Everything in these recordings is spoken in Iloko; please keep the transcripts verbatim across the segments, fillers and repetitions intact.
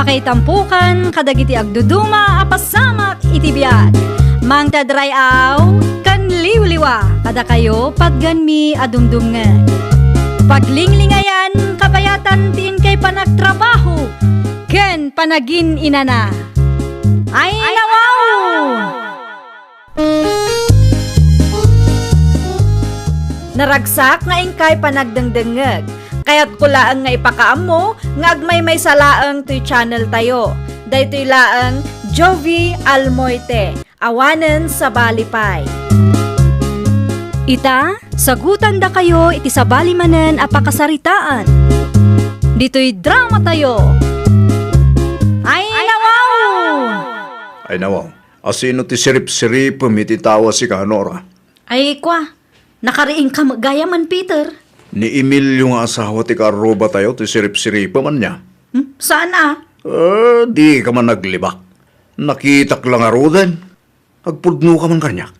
Maitampukan kadagiti agduduma a pasamak iti biag. Mangted ray-aw ken liwliwa kadakayo patgenmi a dumdumngeg. Paglinglingayan, kabayatan ti inkay panagtrabaho ken panagin-inana. Ay, nawaw! Naragsak nga inkay panagdengdengngeg. Kayatko laeng nga ipakaammo nga agmaymaysa laeng toy channel tayo. Daytoy laeng Jovie Almoite, awanen sabali pay. Ita, sagutandakayo iti sabali manen a pakasaritaan. Ditoy drama tayo. Ay, nawaw! Ay, nawaw. Asino ti siripsiripem iti tao a sika, Nora? Ay, kua, nakariingka met gayamen, Peter. Ni Emilio nga asawa ti kaarrubatayo ti siripsiripem, ania? Hmm? Saan a? Eh, dika man naglibak. Nakitak la ngaruden. Agpudnoka man kaniak.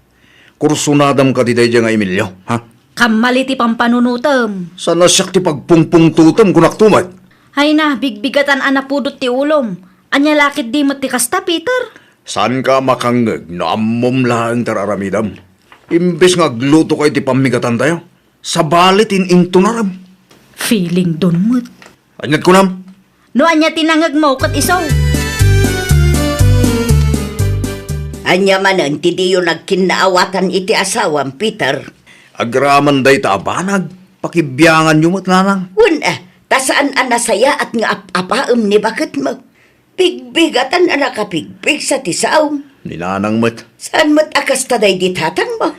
Kursunadam kadi daydiay nga Emilio, ha? Kammali ti pampanunotem. Saan a siak ti pagpungpungtotem, kunak tumet. Ay na, bigbigatan a napudot ti ulom. Ania la ketdi met ti kasta, Peter? Saanka a makangngeg no ammom laeng ti ar-aramidem. Imbes nga aglutoka iti pammigatantayo, sabali ti in-intunarem. Feeling don met. Ania't kunam? No ania ti nangngegmo ket isu. Ania manen ti diyo nagkinnaawatan iti asawam, Peter? Agraman dayta a banag, pakibianganyo met, nanang. Wen, a, ta saan a nasayaat nga ap-apaem ni baketmo. Bigbigatan a nakabigbigsa ti saom. Ni nanang met. Saan met a kasta daydi tatangmo?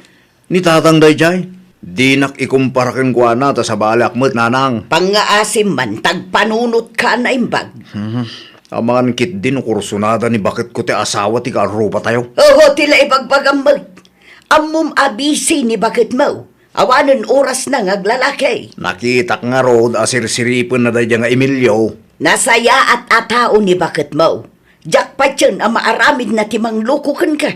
Ni tatang daydiay, dinak ikumpara kenkuana ta sabaliak met, nanang. Pangngaasim man, ta agpanunotka a naimbag. Hmm. Amangan ketdi no kursunada ni baketko ti asawa ti kaarrubatayo. Oho, ti la ibagbagam met. Ammom a busy ni baketmo. Awanen orasna nga aglalaki. Nakitak ngarud a sirsiripenna daydiay nga Emilio. Nasayaat a tao ni baketmo. Diak patien a maaramidna ti mangloko kenka.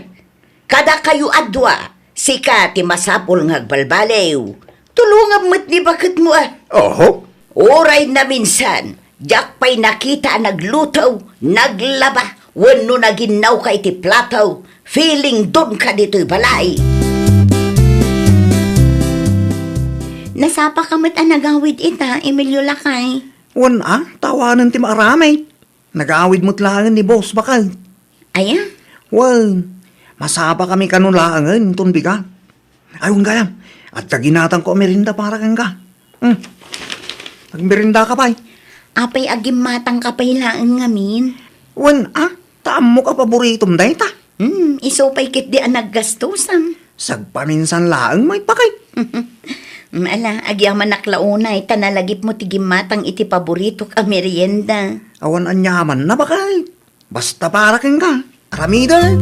Kadakayo a dua, sika ti masapul nga agbalbaliw. Tulongam met ni baketmo a. Oho. Uray naminsan, diak pay nakita a nagluto, naglaba, wenno naginnawka iti plato, feeling donka ditoy balay. Nasapaka met a nagawid ita, Emilio lakay. Wen a, ta awanen ti maaramid. Nagawid met laengen ni Boss, baket. Aya? Wen, masapakami kano laengen inton bigat. Ay, wen gayam, adda ginatangko a merienda para kenka. Hmm. Agmeriendaka pay. Apay a gimmatangka pay laeng ngamin? Wen a, ta ammok a paboritom dayta. Hmm, isu pay ketdi a naggastusan. Sagpaminsan laeng met, baket. Ala, agyamanak la unay ta nalagipmo ti gimmatang iti paboritok a merienda. Awan aniamanna, baket. Basta para kenka, aramidek.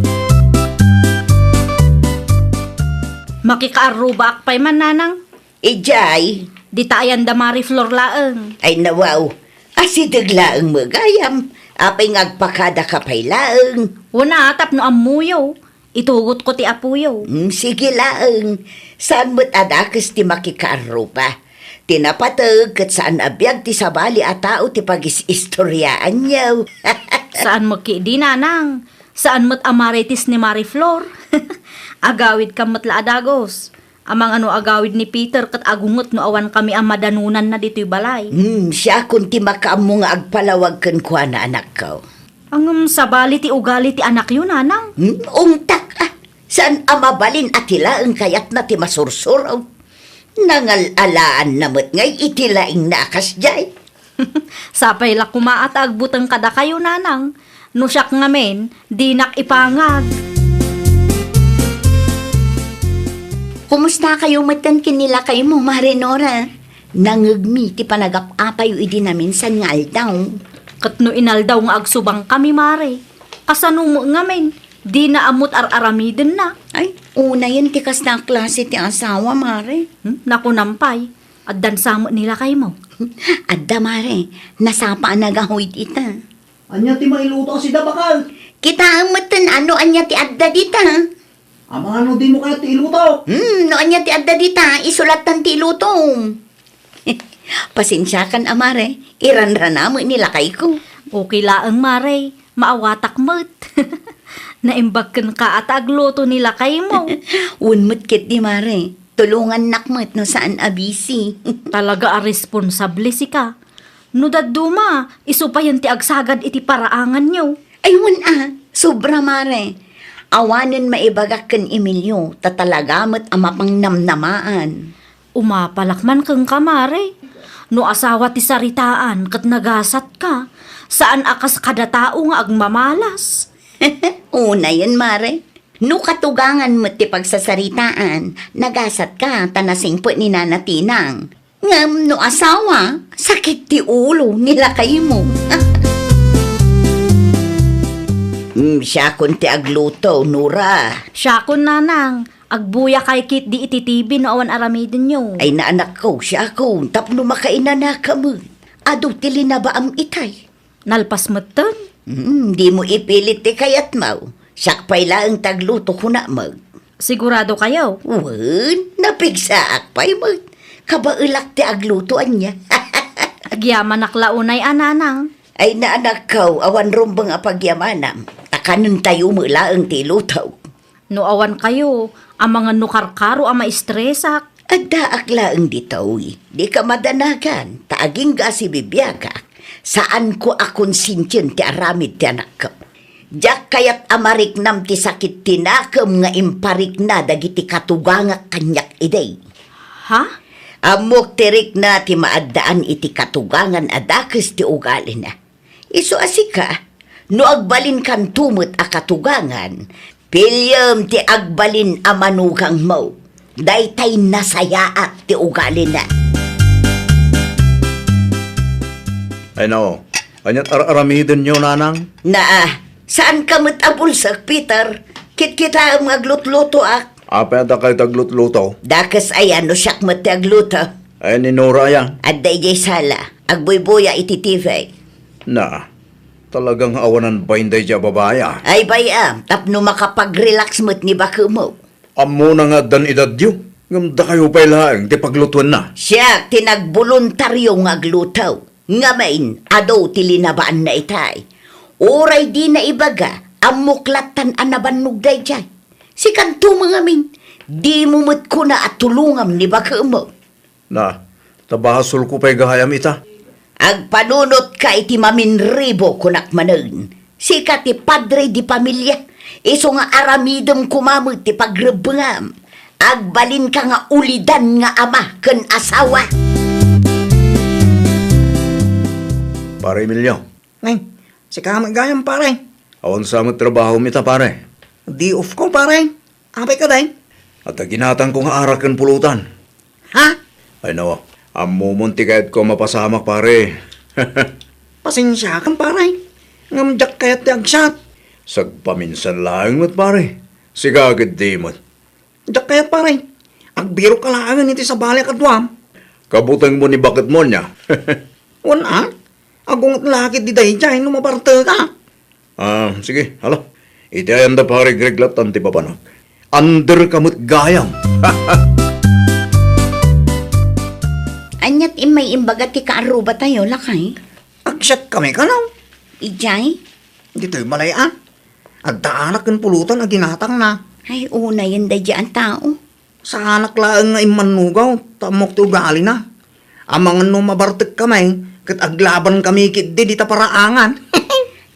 Makikaarrubaak pay man, nanang. Idiay. Dita ayan da Marie Flor laeng. Ay, nawaw. Asideg laeng met gayam. Apay nga agpakadaka pay laeng? Wen a, tapno ammoyo. Itugotko ti apoyo. Hmm, sige laeng. Saan met a dakes ti makikaarruba. Ti napateg ket saan a biag ti sabali a tao ti pagis-istoriaanyo. Saan met ketdi, nanang. Saan met a Marites ni Marie Flor. Agawidkam met la a dagus. Amangan no agawid ni Peter ket agunget no awankami a madanonanna ditoy balay. Hmm, siakon ti makaammo nga agpalawag kenkuana, anakko. Ngem sabali ti ugali ti anakyo, nanang? Hmm, ungtak a. Saan a mabalin a ti laeng kayatna ti masursuro. Nangal-alaanna met ngay iti laingna a kasdiay. Sapay la koma a ta agbuteng kadakayo, nanang. No siak ngamin, dinak ipangag. Kumustakayo metten ken ni lakaymo, Mare Nora? Nangngegmi ti panagap-apayo idi naminsan nga aldaw. Ket no inaldaw nga agsubangkami, Mare, kasano met ngamin? Dina ammo't ar-aramidenna. Ay, unayen ti kasta a klase ti asawa, Mare. Hmm? Nakunam pay, addan sa met ni lakaymo? Adda, Mare. Nasapa a nagawid ita. Ania ti mailuto a sida, baket? Kitaem metten no ania ti adda dita. Amangan no dimo kayat ti iluto? Hmm, no ania ti adda dita, isu lattan ti ilutom. Pasensiakan a, Mare. Iranrana met ni lakayko. Okay laeng, Mare. Maawatak met. Naimbag kenka a ta agluto ni lakaymo. Wen met ketdi, Mare. Tulongannak met no saan a busy. Talaga a responsable sika. No dadduma, isu payen ti agsagad iti paraanganyo. Ay, wen a, sobra, Mare. Awanen maibagak ken Emilio, ta talaga met a mapangnamnamaan. Umapalak man kenka, Mare. No asawa ti saritaan ket nagasatka, saan a kas kada tao nga agmamalas. Unayen, Mare. No katugangan met ti pagsasaritaan, nagasatka ta nasingpet ni Nana Tinang. Ngem no asawa, sakit ti ulo ni lakaymo. Mm, siakon ti agluto, Nora. Siakon, Nanang. Agbuyakay ketdi iti T V no awan aramidenyo. Ay, naanakko, siakon, tapno makainanaka met. Adu ti linabaam itay. Nalpas metten? Mm, dimo ipilit ti kayatmo. Siak pay laeng ti agluto, kunak met. Sigurado kayo? Wen, napigsaak pay met. Kabaelak ti agluto ania. Agyamanak la unay a, Nanang. Ay, naanakko, awan rumbeng a pagyamanam. Ta kanentayo met laeng ti iluto. No awan kayo, amangan no karkaro a maistresak. Addaak laeng ditoy, dika madanagan, ta agingga a sibibiagak, saanko a konsensien ti aramid ti anakko. Diak kayat a mariknam ti sakit ti nakem nga imparikna dagiti katugangak kaniak idi. Ha? Ammok ti rikna ti maaddaan iti katugangan a dakes ti ugalina. Isu a sika, no agbalinkanto met a katugangan, piliem ti agbalin a manugangmo. Daytay nasayaat ti ugalina. Ay, nao, aniat ar-aramidenyo, Nanang? Naa, saanka met a bulsek, Peter. Kitkitaem nga aglutlutoak. Apay a dakay ti aglutluto? Dakes aya no siak met ti agluto. Ay, ni Nora aya? Adda idiay sala. Agbuybuya iti T V. Na, talagang awanan bain daydiay a babai, a. Ay, bay-am, tapno makapag-relax met ni bakemo. Ammona nga addan edadyo, ngem dakayo pay laeng ti paglutuenna. Siak ti nagboluntario nga agluto. Ngamin, adu ti linabaanna itay. Uray dina ibaga, ammok lattan a nabannog daydiay. Sikanto ngamin, dimo met kuna a tulongam ni bakemo. Na, ta basolko pay gayam ita. Agpanunotka iti maminribo, kunak manen. Sika ti padre di pamilia, isu nga aramidem koma met ti pagrebbengam. Agbalinka nga ulidan nga ama ken asawa. Pare Emilio. Ay, sika met gayam, pare. Awan sa met trabahom ita, pare? Day off ko, pare. Apay kadi? Adda ginatangko nga arak ken pulutan. Ha? Ay, nawa. Ammomon ti kayatko a mapasamak, pare. Pasensiakan, pare. Ngem diak kayat ti agsat. Sagpaminsan laeng met, pare. Sika ketdi met. Diak kayat, pare. Agbirokka laengen iti sabali a kaduam. Kabutengmo ni baketmo ania? Wen a. Agunget la ketdi daydiay no mabarteka. Ah, sige, hala. Iti ayanda, pare Greg, lattan ti papanak. Underka met gayam. Aniat immay imbaga ti kaarrubatayo, lakay? Agsiatkami kano? Idiay? Ditoy balay a. Adda arak ken pulutan a ginatangna. Ay, unayen daydiay a tao. Saanak laeng nga immannugaw, ta ammok ti ugalina. Amangan no mabartekkami, ket aglabankami ketdi dita paraangan.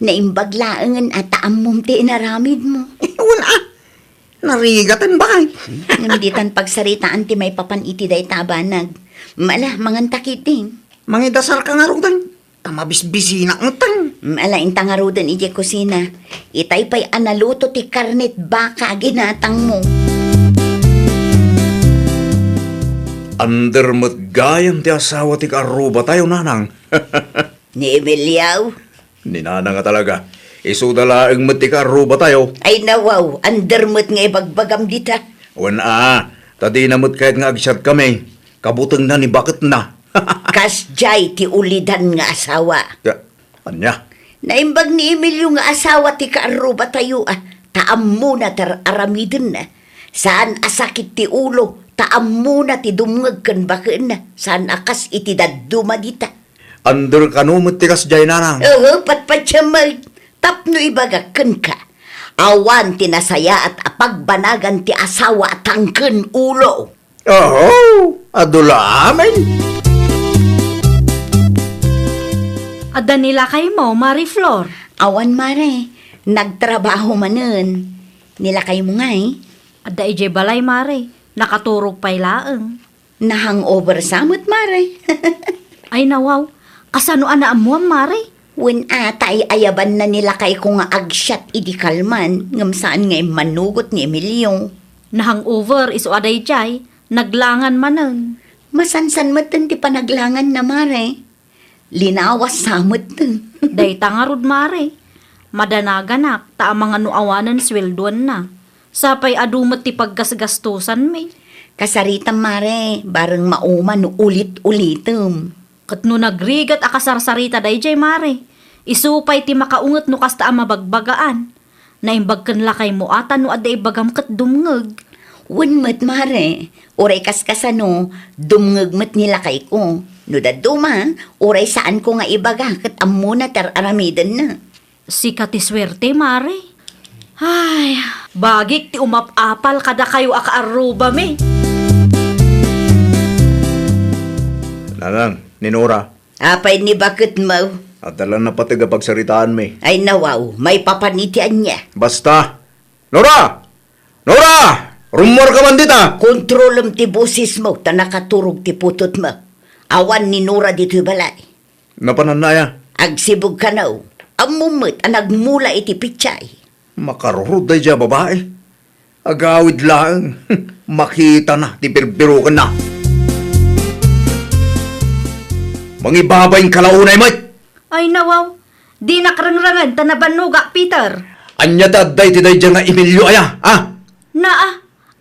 Naimbag laengen a ta ammom ti inaramidmo. Wen a, narigaten, bay. Ngem ditan pagsaritaan ti maipapan iti dayta a banag. Mala, manganta ketdi. Mangidasarka ngaruden. Ta mabisbisinak ngaruden. Mm, ala, inta ngaruden idiay kusina. Itay pay a naluto ti karnet baka a ginatangmo. Under met gayam ti asawa ti kaarrubatayo, nanang. Ni Emilio? Ni nanang a talaga. Isuda laeng met ti kaarrubatayo. Ay, nawaw, under met nga ibagbagam dita. Wen a, ta dina met kayat nga agsiatkami. Kabutengna ni baketna. Kasdiay ti ulidan nga asawa. Ya, ania? Naimbag ni Emilio nga asawa ti kaarrubatayo a, ta ammona ti ar-aramidenna. Saan a sakit ti ulo, ta ammona ti dumngeg ken bakenna. Saan a kas iti dadduma dita. Under kano met ti kasdiay, nanang? Oo, patpatiamek. Tapno ibagak kenka, awan ti nasayaat a pagbanagan ti asawa a tangken ulo. Oho, adu la amin. Adda ni lakaymo, Mari Flor? Awan, Mare. Nagtrabaho manen. Ni lakaymo ngay? Adda idiay balay, Mare. Nakaturog pay laeng. Na-hangover sa met, Mare. Ay, nawaw. Kasano a naammuam, Mare? Wen a, ta ay-ayabanna ni lakayko nga agsiat idi kalman, ngem saan nga immanugot ni Emilio. Na-hangover, isu a daydiay, naglangan manen. Masansan metten ti panaglanganna, Mare. Linawas sa met. Dayta ngarud, Mare. Madanaganak ta amangan no awanen sueldoanna. Sapay adu met ti paggasgastosanmi. Kasaritam, Mare, bareng mauma no ulit-ulitem. Ket no nagrigat a kasarsarita daydiay, Mare, isu pay ti makaunget no kasta a mabagbagaan. Naimbag ken lakaymo a ta no adda ibagam ket dumngeg. Wen met, Mare, uray kaskasano, dumngeg met ni lakayko. No dadduma, uray saanko nga ibaga ket ammona ti ar-aramidenna. Sika ti suerte, Mare. Ay, bagik ti umap-apal kadakayo a kaarrubami. Nanang, ni Nora. Apay ni baketmo? Adda la napateg a pagsaritaanmi. Ay, nawaw, maipapan iti ania? Basta! Nora! Nora! Rummuarka man dita! Kontrolem ti bosesmo ta nakaturog ti putotmo. Awan ni Nora ditoy balay. Napananna aya? Agsibug kano. Ammom met a nagmula iti pitsay. Makarurod daydiay a babai. Agawid laeng, makitana ti birbirokenna. Mangibabain ka la unay met! Ay, nawaw. Dinak rengrengen ta nabannogak, Peter. Ania ti adda iti daydiay nga Emilio aya, ha? Naa,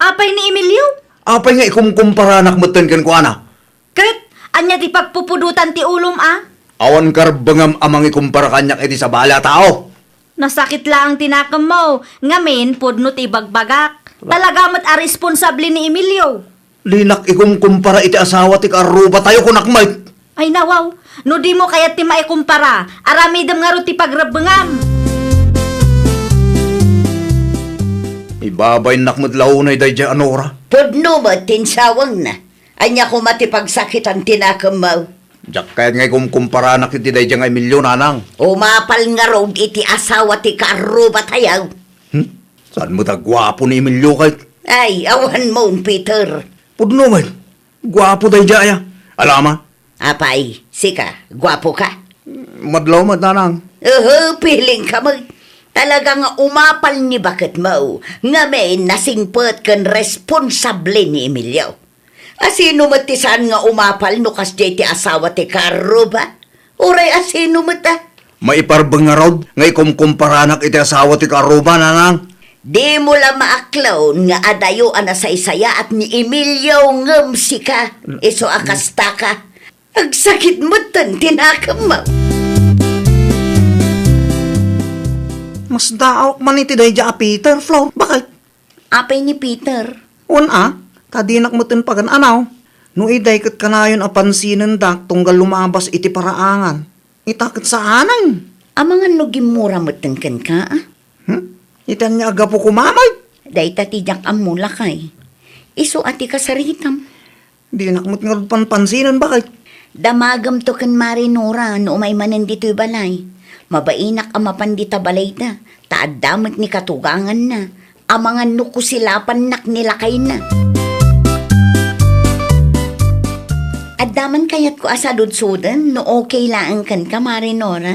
apay ni Emilio? Apay nga ikumkumparanak metten kenkuana? Ket ania ti pagpupudotan ti ulom a? Awan karbengam a mangikumpara kaniak iti sabali a tao. Nasakit laeng ti nakemmo, ngamin pudno ti ibagbagak. Talaga met a responsable ni Emilio. Dinak ikumkumpara iti asawa ti kaarrubatayo, kunak met. Ay, nawaw, no dimo kayat ti maikumpara, aramidem ngarud ti pagrebbengam. Ibabainnak met la unay daydiay a Nora. Pudno met ti insawengna. Ania koma ti pagsakitan ti nakemmo? Diak kayat nga ikumkumparanak iti daydiay nga Emilio, nanang. Umapal ngarud iti asawa ti kaarrubatayo. Hmm? Saan met a guapo ni Emilio ket? Ay, awanmon, Peter. Pudno met. Guapo daydiay aya. Alama. Apay, sika, guapo ka? Madlaw met, nanang. Uhu, piling ka met. Talaga nga umapal ni baketmo. Ngamin, nasingpet ken responsable ni Emilio. Asino met ti saan nga umapal no kasdiay ti asawa ti kaarruba? Uray asino met a? Maiparbeng ngarud nga ikumkumparanak iti asawa ti kaarruba, nanang? Dimo la maaklon nga adayo a nasaysayaat ni Emilio ngem sika, isu a kastaka. Agsakit metten ti nakemmo. Masdaawak man iti daydiay a Peter, Flor. Bakit? Apay ni Peter? Wen a, ta dinak metten pagan-anaw. No idiay ket kanayon a pansinendak tunggal lumabas iti paraangan. Ita ket saanen. Amangan no gimmura metten kenka, a? Hmm? Ita ania a gapu koma met? Dayta ti diak ammo, lakay. Isu a ti kasaritam. Dinak met ngarud panpansinen, bakit? Damagemto ken Mari Nora no umay manen ditoy balay. Mabainak a mapan dita balayda, ta adda met ni katuganganna. Amangan no kusilapannak ni lakayna. Adda man kayatko a saludsuden no okay laeng kenka, Mari Nora?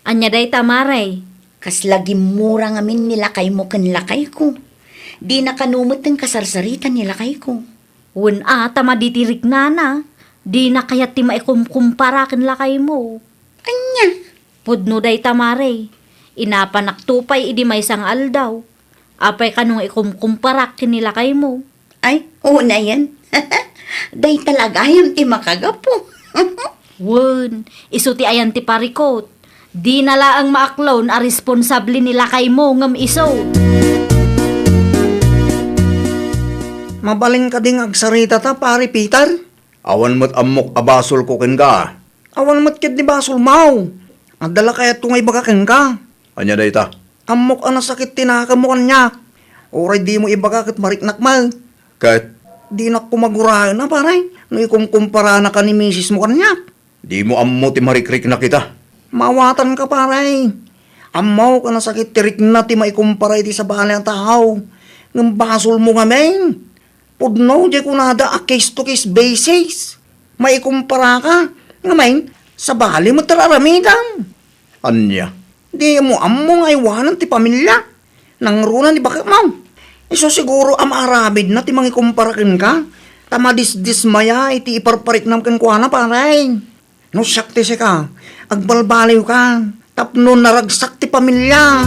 Ania dayta, Mare? Kasla gimmura ngamin ni lakaymo ken lakayko. Dina kano met ti kasarsarita ni lakayko. Wen a, ta madi ti riknana. Dina kayat ti maikumkumpara ken lakaymo. Ania? Pudno dayta, Mare. Inapanakto pay idi maysa nga aldaw. Apay kano nga ikumkumparak ken ni lakaymo? Ay, unayen. Dayta la gayam ti makagapu. Wen, isu ti ayan ti parikut. Dina laeng maaklon a responsable ni lakaymo ngem isu. Mabalin kadi nga agsaritata, Pare Peter? Awan met ammok a basolko kenka. Awan met ketdi basolmo. Adda la kayatko nga ibaga kenka. Ania dayta? Ammok a nasakit ti nakemmo kaniak. Uray dimo ibaga ket mariknak met. Ket? Dinak koma guraen a, pare, no ikumkumparanaka ni misismo kaniak. Dimo ammo ti marikriknak ita. Maawatanka, pare. Ammok a nasakit ti rikna ti maikumpara iti sabali a tao. Ngem basolmo ngamin. Pudno, diay kunada a case to case basis. Maikumparaka. Ngamin, sabali met ti aramidem. Ania? Dimo ammo nga aywanen ti pamilia. Nangruna ni baketmo. Isu siguro a maaramidna ti mangikumpara kenka, ta madisdismaya iti iparpariknam kenkuana, pare. No siak ti sika, agbalbaliwka tapno naragsak ti pamilia.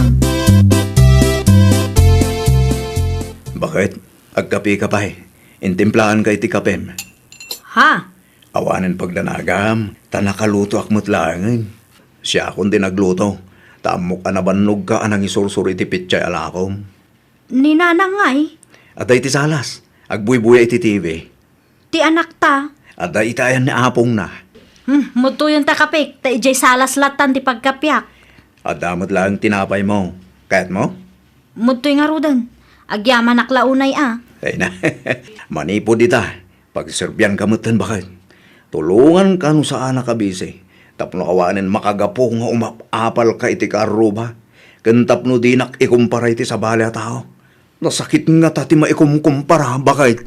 Baket, agkapeka pay. Intimplaanka iti kapem. Ha? Awanen pagdanagam, ta nakalutoak met laengen. Siakon ti nagluto, ta ammok a nabannogka a nangisursuro iti petsay a lakom. Ni Nanang ngay? Adda iti salas, agbuybuya iti T V. Ti anakta? Adda iti ayan ni apongna. Hmm, mudtoyonta kapek, ta idiay salas lattan ti pagkapiak. Adda met laeng tinapaymo. Kayatmo? Mudtoy ngaruden. Agyamanak la unay a. Ay na. Manipud ita, pagserbianka metten, baket. Tulonganka no saanak a bisi, tapno awanen makagapu nga umap-apalka iti kaarruba, ken tapno dinak ikumpara iti sabali a tao. Nasakit ngata ti maikumkumpara, baket.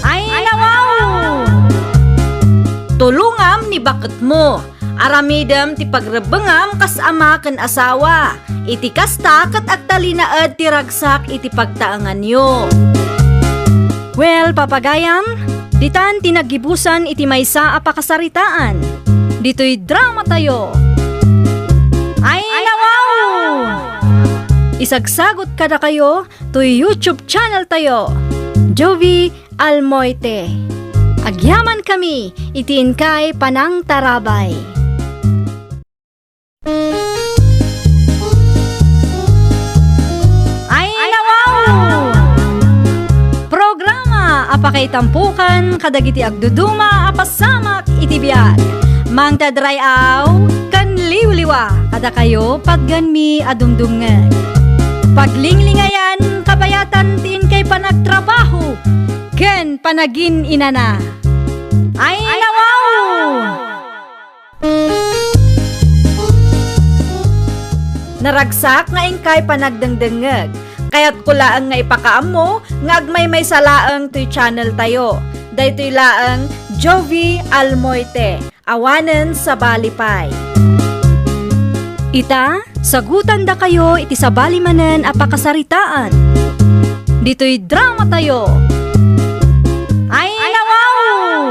Ay, nawaw! Tulongam ni baketmo. Aramidem ti pagrebbengam kas ama ken asawa. Iti kasta, ket agtalinaed ti ragsak iti pagtaenganyo. Well, papagayam, ditan ti naggibusan iti maysa a pakasaritaan. Ditoy dramatayo. Ay, nawaw! Isagsagot kadakayo toy YouTube channel tayo, Jovie Almoite. Agyamankami iti inkay panangtarabay. Ay, nawaw! Programa a pakaitampokan kadagiti agduduma a pasamak iti biag. Mangted ray-aw ken liwliwa kadakayo, patgenmi a dumdumngeg. Paglinglingayan, kabayatan ti inkay panagtrabaho ken panagin-inana. Ay, nawaw! Naragsak nga inkay panagdengdengngeg. Kayatko laeng nga ipakaammo nga agmaymaysa laeng toy channel tayo. Daytoy laeng Jovie Almoite, awanen sabali pay. Ita, sagutandakayo iti sabali manen a pakasaritaan. Ditoy dramatayo. Ay, nawaw!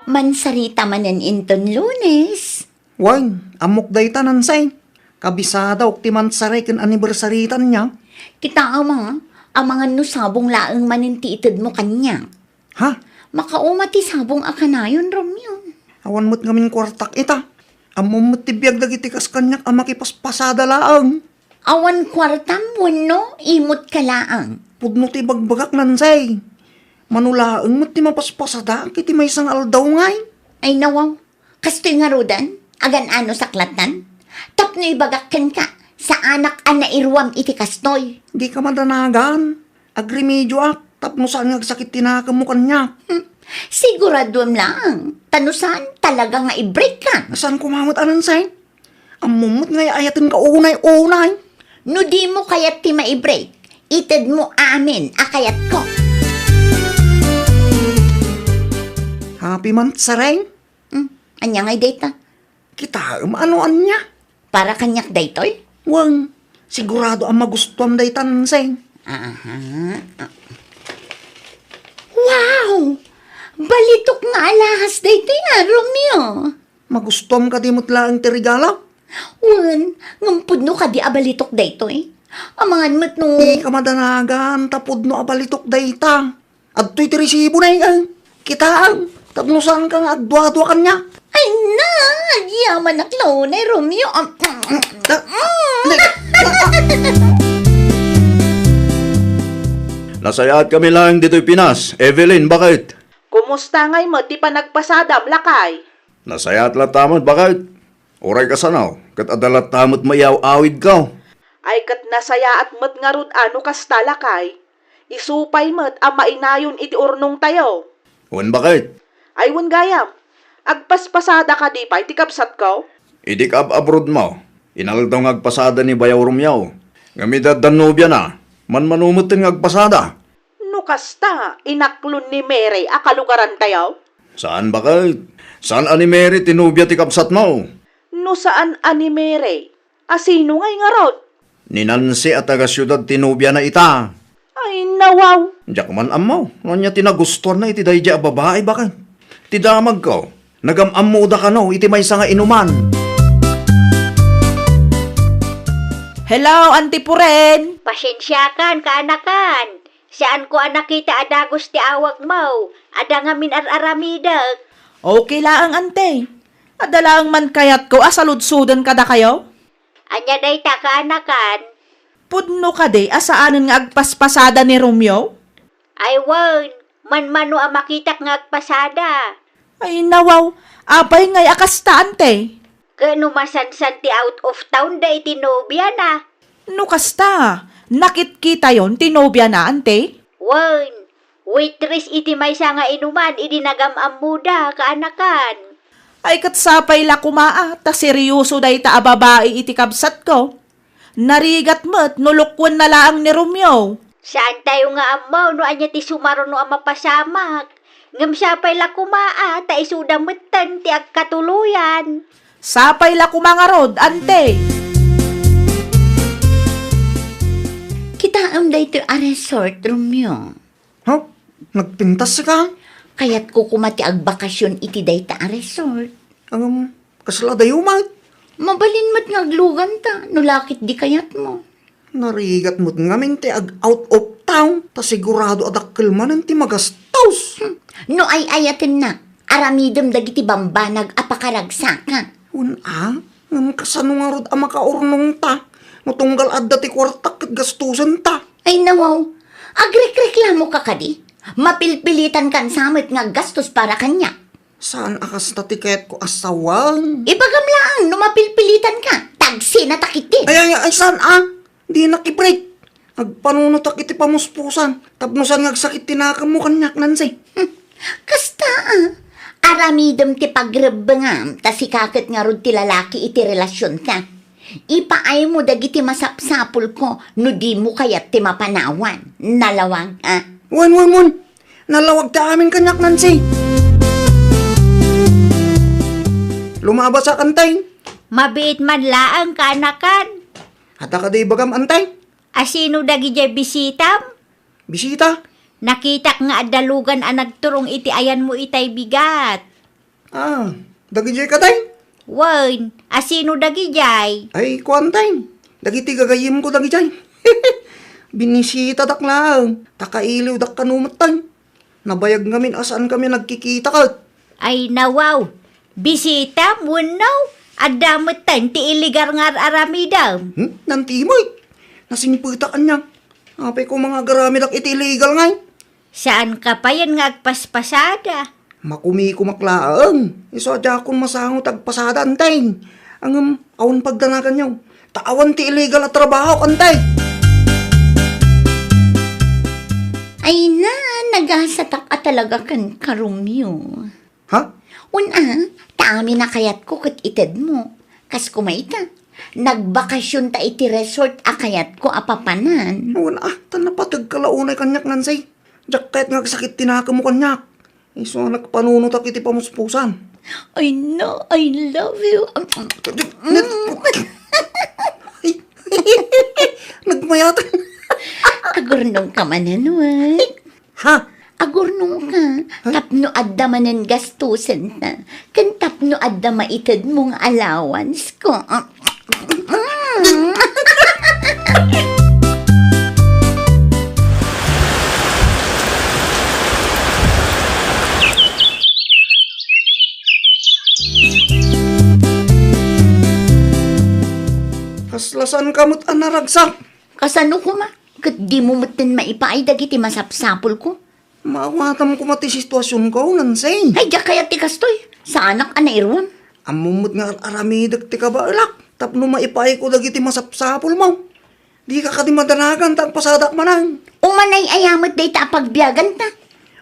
Mansarita manen inton Lunes. Wen, ammok dayta, Nansay. Kabisadaok ti mansaray ken anniversary-tan niya. Kitaem a, amangan no sabong laeng manen ti itedmo kaniak. Ha? Makauma ti sabong a kanayon, Romeo. Awan met ngamin kuartak ita. Ammom met ti biag dagiti kas kaniak a makipaspasada laeng. Awan kuartam wenno imot ka laeng. Pudno ti ibagbagak, Nansay. Mano laeng met ti mapaspasadaak iti maysa nga aldaw ngay. Ay, nawaw. Kastoy ngaruden, agan-ano saklatan? Tapno ibagak kenka, saanak a nairuam iti kastoy. Dika madanagan. Agremedioak tapno saan nga agsakit ti nakemmo kaniak. Hmm. Siguraduem laeng, ta no saan, talaga nga i-break ka. Saan koma met a, Nansay? Ammom met nga ay-ayatenka unay-unay. No dimo kayat ti mai-break, itedmo amin a kayatko. Happy month, Sareng. Hmm, ania ngay dayta? Kitaem a no ania. Para kaniak daytoy? Wen, sigurado a magustuam dayta, Nansay. Aha. Wow! Balitok nga alahas daytoy a, Romeo. Magustuam kadi met laeng ti regalo? Wen, ngem pudno kadi a balitok daytoy? Amangan met no. Dika madanagan ta pudno a balitok dayta. Adtoy ti resibona, eh. Kitaem, tapno saanka nga agduadua kaniak. Ay na, agyamanak la unay, Romeo. Am, Da-, Nasayaat kami laeng ditoy Pinas. Evelyn, baket? Kumusta ngay met ti panagpasadam, lakay? Nasayaat latta met, baket. Uray kasano, ket adda latta met maiaw-awidko. Ay ket nasayaat met ngarud a no kasta, lakay. Isu pay met a mainayon iti urnongtayo. Wen, baket. Ay wen gayam, agpaspasada kadi pay ti kabsatko? Idi kaab-abrodmo, inaldaw nga agpasada ni Bayaw Romeo. Ngem idi adda nobiana, manmano metten nga agpasada. No kasta, inaklon ni Mary a kalugarantayo? Saan, baket. Saan a ni Mary ti nobia ti kabsatmo. No saan a ni Mary, a sino ngay ngarud? Ni Nancy a taga-siudad ti nobiana ita. Ay, nawaw. Diak man ammo no ania ti nagustuanna iti daydiay a babai, baket. Ti damagko, nagam-ammoda kano iti maysa nga inuman. Hello, Auntie Puren. Pasensiakan, kaanakan. Saanko a nakita a dagus ti awagmo. Adda ngamin ar-aramidek. Okay laeng, Ante. Adda laeng man kayatko a saludsoden kadakayo. Ania dayta, kaanakan? Pudno kadi a saanen nga agpaspasada ni Romeo? Ay wen, manmano a makitak nga agpasada. Ay, nawaw, apay ngay a kasta, Ante? Ket no masansan ti out of town da iti nobiana. No kasta, nakitkitayon ti nobiana, Ante? Wen, waitress iti maysa nga inuman idi nagam-ammoda, kaanakan. Ay, ket sapay la koma a, ta seryoso dayta a babai iti kabsatko. Narigat met no lukuenna laeng ni Romeo. Saantayo nga ammo no ania ti sumaruno a mapasamak. Ngem sapay la koma a, ta isuda metten ti agkatuloyan. Sapay la koma ngarud, Ante. Kitaem daytoy a resort, Romeo. Ha? Nagpintas ka? Kayatko koma ti agbakasyon iti dayta a resort. Ngem, kasla adayo met? Mabalin met nga agluganta, no la ket di kayatmo. Narigat met ngamin ti ag-out of town, ta sigurado a dakkel manen ti magastos. Hmm. No ay-ayatennak, aramidem dagiti bambanag a pakaragsaka. Wen a, ngem kasano ngarud a makaurnongta no tunggal adda ti kuartak ket gastosenta? Ay, nawaw, agrikreklamoka kadi? Mapilpilitankan sa met nga aggastos para kaniak. Saan a kasta ti kayatko a sawen. Ibagam laeng no mapilpilitanka, tagsinatak iti. Ay, ay, ay, saan a? Dinak ibreak. Agpanunotak iti pamuspusan. Tapno saan nga agsakit ti nakemmo kaniak, Nancy. Hmm. Kasta a. Aramidem ti pagrebbengam, ta sika ket ngarud ti lalaki iti relasionta. Ipaaymo dagiti masapsapulko no dimo kayat ti mapanawan. Nalawag, a? Wen, wen, wen. Nalawag ti amin kaniak, Nancy. Lumabasak, Antay. Mabiit man laeng, kaanakan. Adda kadi ibagam, Antay? A sino dagidiay bisitam? Bisita? Nakitak nga adda lugan a nagturong iti ayanmo itay bigat. Ah, dagidiay katay? Wen, a sino dagidiay? Ay, kuantay. Dagiti gagayyemko dagidiay. Binisitadak laeng, ta kailiwdak kano metten. Nabayag ngamin a saankami nagkikita ket. Ay, nawaw. Bisitam wenno? Adda metten ti illegal nga ar-aramidem. Hmm? Nanti met. Nasingpetak ania. Apay ko nga agaramidak iti illegal ngay? Saanka payen nga agpaspasada? Makumikumak laeng. Isu a diakon masango ti agpasada, Antay. Ngem, awan pagdanaganyo. Ta awan ti illegal a trabaho, Antay. Ay na, nagasatak a talaga kenka, Romeo. Ha? Wen a, ta amin a kayatko ket itedmo. Kas koma ita, nagbakasionta iti resort a kayatko a papanan. Wen a, ta napategka la unay kaniak, Nancy. Diak kayat nga agsakit ti nakemmo kaniak. Isu a nagpanunotak iti pamuspusan. I know, I love you. Nagmayat. Agurnongka manen, wen. Ha? Agurnongka, tapno adda manen gastosenta, ken tapno adda maitedmo nga allowance ko. Kasla saanka met a naragsak. Kasano koma? Ket dimo metten maipaay dagiti masapsapulko? Maawatam koma ti situasionko, Nancy. Ay, diak kayat ti kastoy. Saanak a nairuam. Ammom met nga ar-aramidek ti kabaelak tapno maipaayko dagiti masapsapulmo. Dika kadi madanagan ta agpasadak manen. Umanay aya met dayta a pagbiaganta.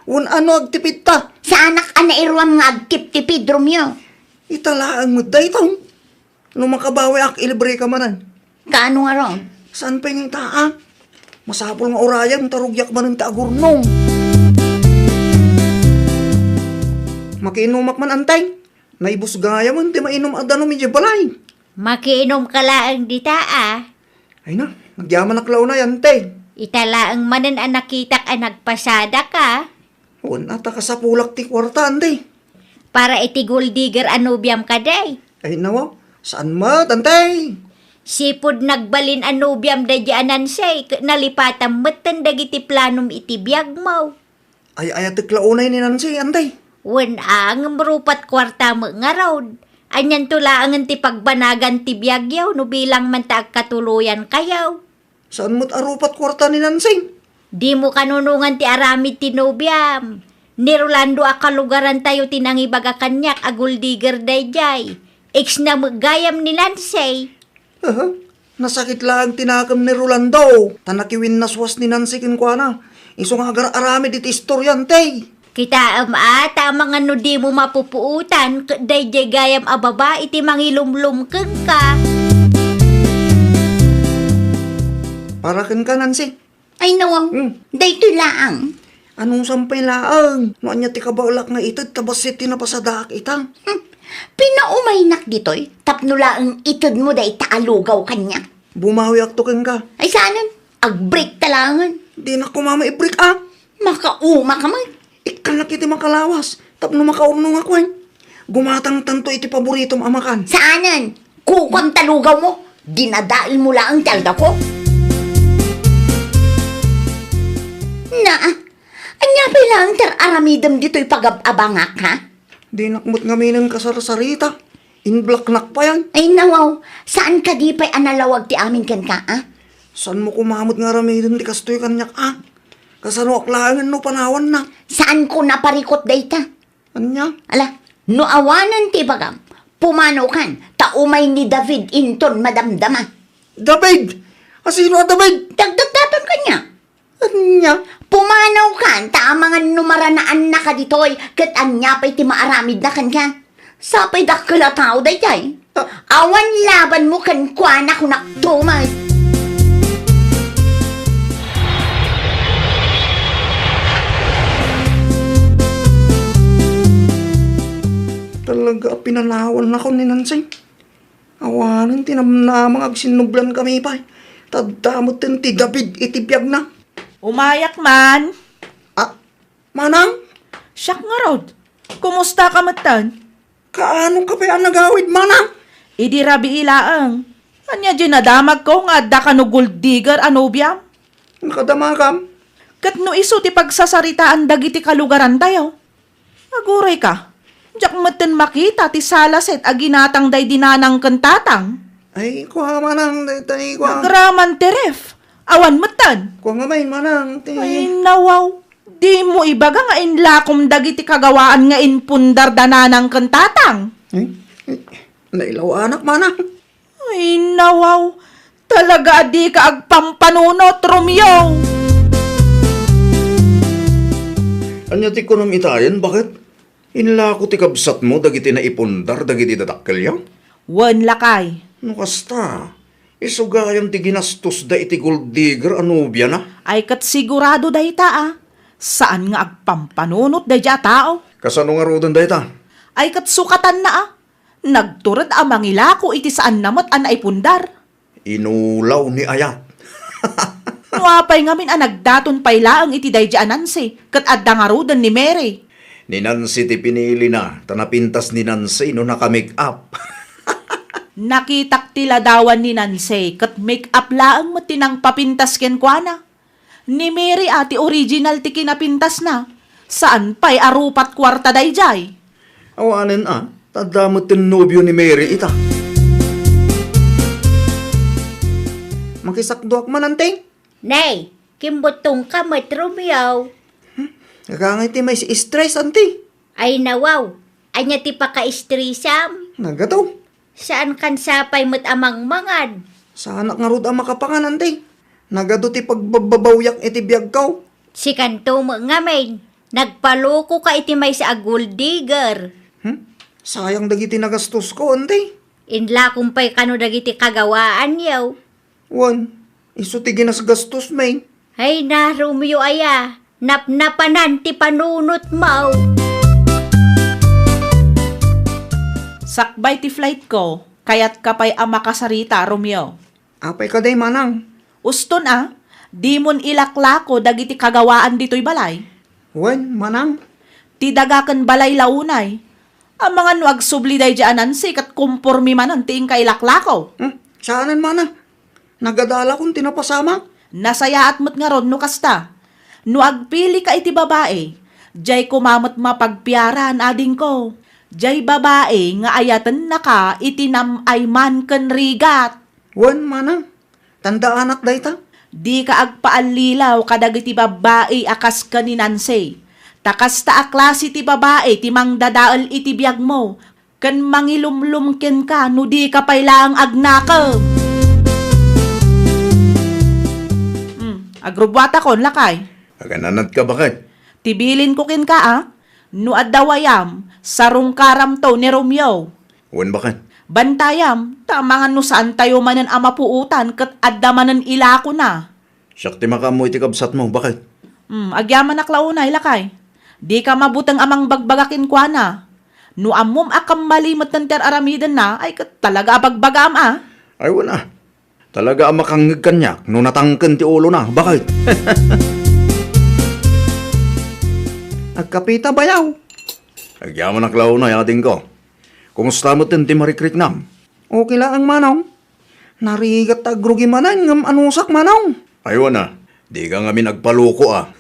Wen, ano, agtipidta? Saanak a nairuam nga agtiptipid, Romeo. Ita laeng met daytoy. No makabawiak, ilibreka manen. Kaano ngarud? Saan pay nga ita, a? Masapul nga urayem ta rugiak manen ti agurnong. Makiinumak man, Antay. Naibus gayamen ti mainum a danum idiay balay. Makiinumka laeng dita, a. Ay na, agyamanak la unay, Antay. Ita laeng manen a nakitak a nagpasadak, a. Wen, a, ta kasapulak ti kuarta, Antay. Para iti gold digger a nobiam kadi. Ay, nawa, saan met, Antay? Sipud nagbalin a nobiam daydi a Nancy, ket nalipatam metten dagiti planom iti biagmo. Ay-ayatek la unay ni Nancy, Antay. Wen, a, ngem rupat kuarta met ngarud. Anianto laengen ti pagbanagan ti biagyo no bilang man ta agkatuloyankayo? Saan met a rupat kuarta ni Nancy? Dimo kanunongan ti aramid ti nobiam. Ni Rolando a kalugarantayo ti nangibaga kaniak a gold digger daydiay. Ex na met gayam ni Nancy. Aha. Nasakit laeng ti nakem ni Rolando, ta nakiwinnaswas ni Nancy kenkuana. Isu nga agar-aramid iti istorya, Antay. Kitaem a, ta amangan no dimo mapupuotan ket daydiay gayam a babai ti mangilumlum kenka. Para kenka, Nancy. Ay, nawaw. Hmm. Daytoy laeng. Anusam pay laeng? No ania ti kabaelak nga ited ta bassit ti napasadaak ita? Hmm. Pinaumaynak ditoy tapno laeng itedmo dayta a lugaw kaniak. Bumawiakto kenka. Ay, saanen? Agbreak ta laengen. Dinak koma maibreak, a. Makauma ka man. Ikkanak iti makalawas tapno makaurnongak, wen. Gumatangtanto iti paboritom a makan. Saanen? Kukuam ta lugawmo. Dinadaelmo laeng ti aldawko. Naa, ania pay laeng ti ar-aramidem ditoy pagab-abangak, ha? Dinak met ngaminen kasarsarita. Inblocknak payen. Ay, nawaw, saan kadi pay a nalawag ti amin kenka, a? Saanmo koma met nga aramiden ti kastoy kaniak, a? Kasanoak laengen no panawanna? Saanko naparikut dayta. Ania? Ala, no awanen ti ibagam, pumanaw kan, ta umay ni David inton madamdama. David? A, sino a David? Dagdagdaton kaniak. Ania? Pumanaw kan, ta amangan no maranaannaka ditoy, ket ania pay ti maaramidna kenka? Sapay dakkel a tao daydiay. Ah. Awan labanmo kenkuana, kunak tumas. Talaga a pinanawannakon ni Nancy. Awanen ti namnama nga agsinnublankami pay. Ta adda metten ti David iti biagna. Umayak man. Ah, Manang? Siak ngarud. Kumustaka metten? Kaano ka pay a nagawid, Manang? Idi rabii laeng. Ania diay nadamagko nga adda kano gold digger a nobiam? Nakadamakam? Ket no isu ti pagsasaritaan dagiti kalugarantayo, aguray ka, diak metten makita ti salaset a ginatang daydi nanang ken tatang. Ay, kua, Manang, dayta, ay, kua. Nagraman ti ref. Awan metten. Kua nga main, Manang, ti. Ay, nawaw. Dimo ibaga nga inlakom dagiti kagawaan nga impundar da nanang ken tatang. Eh? Eh, nailawanak, Manang. Ay, nawaw. Talaga a dika agpampanunot, Romeo! Ania ti kunam itayen, baket? Inlako ti kabsatmo dagiti naipundar dagiti dadakkelyo? Wen, lakay. No kasta, isu gayam ti ginastosda iti gold digger a nobiana? Ay, ket sigurado dayta, a. Saan nga agpampanunot daydiay a tao. Kasano ngaruden dayta? Ay, ket sukatanna, a. Nagtured a mangilako iti saanna met a naipundar. Inulaw ni Ayat. No apay ngamin a nagdaton pay laeng iti daydi a Nancy, ket adda ngaruden ni Mary. Ni Nancy ti pinilina, ta napintas ni Nancy no naka-make-up. Nakitak ti ladawan ni Nancy, ket make-up laeng met ti nangpapintas kenkuana. Ni Mary a ti original ti kinapintasna. Saan pay a rupat kuarta daydiay? Awanen a, ta adda met ti nobio ni Mary ita. Makisakduak man, Anting? Nay, kimbuttongka met, Romeo. Hmm? Agangay ti mais stress, anti. Ay, nawaw. Ania ti paka-stressam? Nagado. Saan kan sapay met a mangmangan? Saanak ngarud a makapangan, anti. Nagado ti pagbabawyak iti biagko. Sikanto met ngamin, nagpaloko ka iti maysa a gold digger. Hmm? Sayang dagiti nagastosko, anti. Inlakom pay kano dagiti kagawaanyo. Wen, isu ti ginasgastos, May. Ay na, Romeo aya, napnapanan ti panunotmo. Sakbay ti flightko, kayatka pay a makasarita, Romeo. Apay kadi, manang? Uston a, dimon ilaklako dagiti kagawaan ditoy balay. Wen, manang. Ti daga ken balay la unay. Amangan no agsubli daydiay a Nancy ket kompormi manen ti inka ilaklako. Hmm, saanen, manang. Nagadalakon ti napasamak. Nasayaat met ngarud no kasta. No agpilika iti babai, diay koma met mapagpiaran, adingko. Diay babai nga ayatennaka iti nam-ay man ken rigat. Wen, manang. Tandaanak dayta. Dika agpaallilaw kadagiti babbai a kas ken ni Nancy. Ta kasta a klase ti babai ti mangdadael iti biagmo ken mangilumlom kenka no dika pay laeng agnakem. Hmm, agrubbuatakon, lakay. Agananatka, baket? Ti bilinko kenka a, no adda wayam, sarungkaramto ni Romeo. Wen, baket. Bantayam, ta amangan no saantayo manen a mapuotan ket adda manen ilakona. Siak ti makaammo iti kabsatmo, baket. Hmm, agyamanak la unay, lakay. Dika mabuteng a mangbagbaga kenkuana. No ammom a kammali metten ti ar-aramidenna, ay ket talaga a bagbagaam a. Ay, wen a. Talaga a makangngeg kaniak no natangken ti ulona, baket. Agkapita, bayaw. Agyamanak la unay, adingko. Kumusta metten ti marikriknam? Okay laeng, manong. Narigat ta agrugi manen ngem anusak, manong. Ay, wen a, dika ngamin agpaloko a.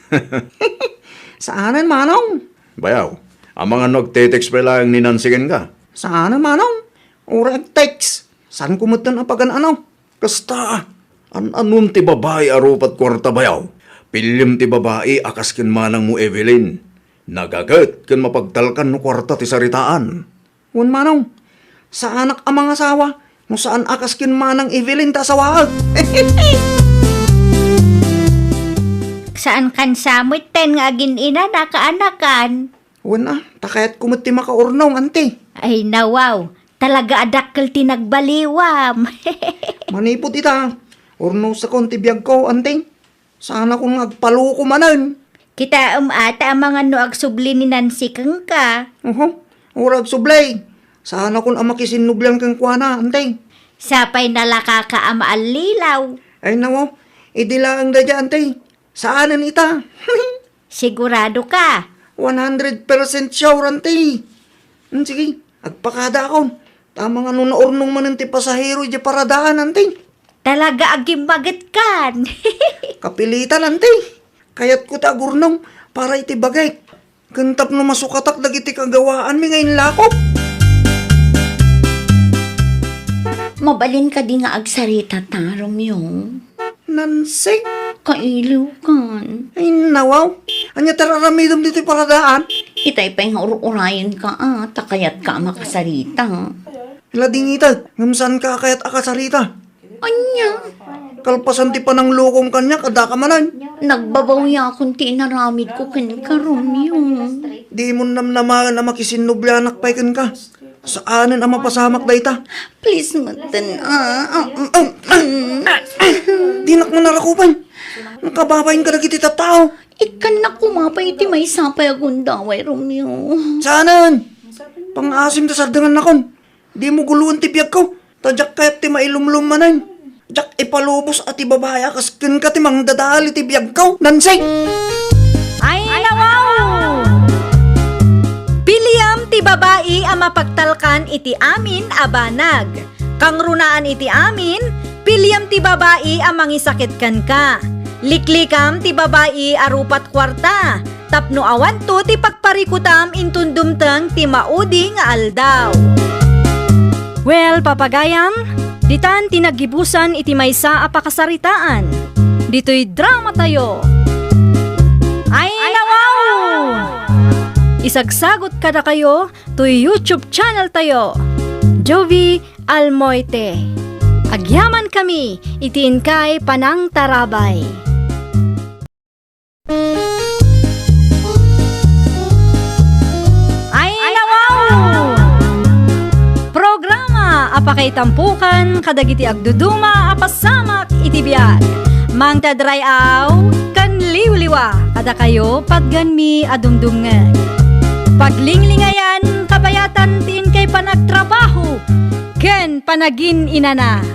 Saanen, manong. Bayaw, amangan no agte-text pay laeng ni Nancy kenka? Saanen, manong. Uray agtext, saanko metten a pagan-ano. Kasta, an-anom ti babai a rupat kuarta, bayaw? Piliem ti babai a kas ken manangmo Evelyn. Nagaget ken mapagtalkan no kuarta ti saritaan. Wen, manong, saanak a mangasawa no saan a kas ken manang Evelyn ta asawaek. Saan kan sa metten nga agin-ina na kaanakan? Wen a, ta kayatko met ti makaurnong, anti. Ay, nawaw, talaga a dakkel ti nagbaliwam. Manipud ita, urnosakon ti biagko, anti. Saanakon nga agpaloko manen. Kitaem a, ta amangan no agsubli ni Nancy kenka. Oho, uray agsubli. Saanakon a makisinnublian kenkuana, anti. Sapay nalakaka a maallilaw. Ay, nawaw, idi laeng daydiay, anti. Saanen ita. Sigurado ka? One hundred percent sure, anti. Hmm, sige, agpakadaakon. Ta amangan no naurnong manen ti pasahero idiay paradaan, anti. Talaga a gimmagetkan. Kapilitan, anti. Kayatko ti agurnong para iti bagik. Ken tapno masukatak dagiti kagawaanmi nga inlakok. Mabalin kadi nga agsarita ta, Romeo? Nancy? Kailiwkan. Ay, nawaw. Ania ti ar-aramidem ditoy paradaan? Itay pay nga ur-urayenka a, ta kayatka a makasarita. Ladingita, ngem saanka a kayat a kasarita. Ania? Kalpasan ti pananglokom kaniak, addaka manen. Nagbabawiakon ti inaramidko kenka, Romeo. Dimon namnamaen a makisinnublianak pay kenka. Saanen a mapasamak dayta. Please, metten, ah, ah, mm, mm, mm. Dinak manarakupan. Nakababain kadagiti tattao. Ikkannak koma pay iti maysa pay a gundaway, Romeo. Saanen? Pangaasim ta sardengannakon. Dimo guloen ti biagko. Ta diak kayat ti mailumlom manen. Diak ipalubos a ti babai a kas kenka ti mangdadael iti biagko, Nancy! Ay, nawaw! Piliam ti babai a mapagtalkan iti amin a banag. Kangrunaan iti amin, piliam ti babai a mangisakit kenka. Liklikam ti babai a rupat kuarta. Tapno awanto ti pagparikutam inton dumteng ti maudi nga aldaw. Well, papagayam, ditan ti naggibusan iti maysa a pakasaritaan. Ditoy dramatayo. Ay, nawaw! Isagsagut kadakayo toy YouTube channel tayo, Jovie Almoite. Agyamankami iti inkay panangtarabay. Ay, nawaw! Programa a pakaitampukan kadagiti agduduma a pasamak iti biag. Mangted ray-aw ken liwliwa kadakayo patgenmi a dumdumngeg. Paglinglingayan, kabayatan ti inkay panagtrabaho ken panagin-inana.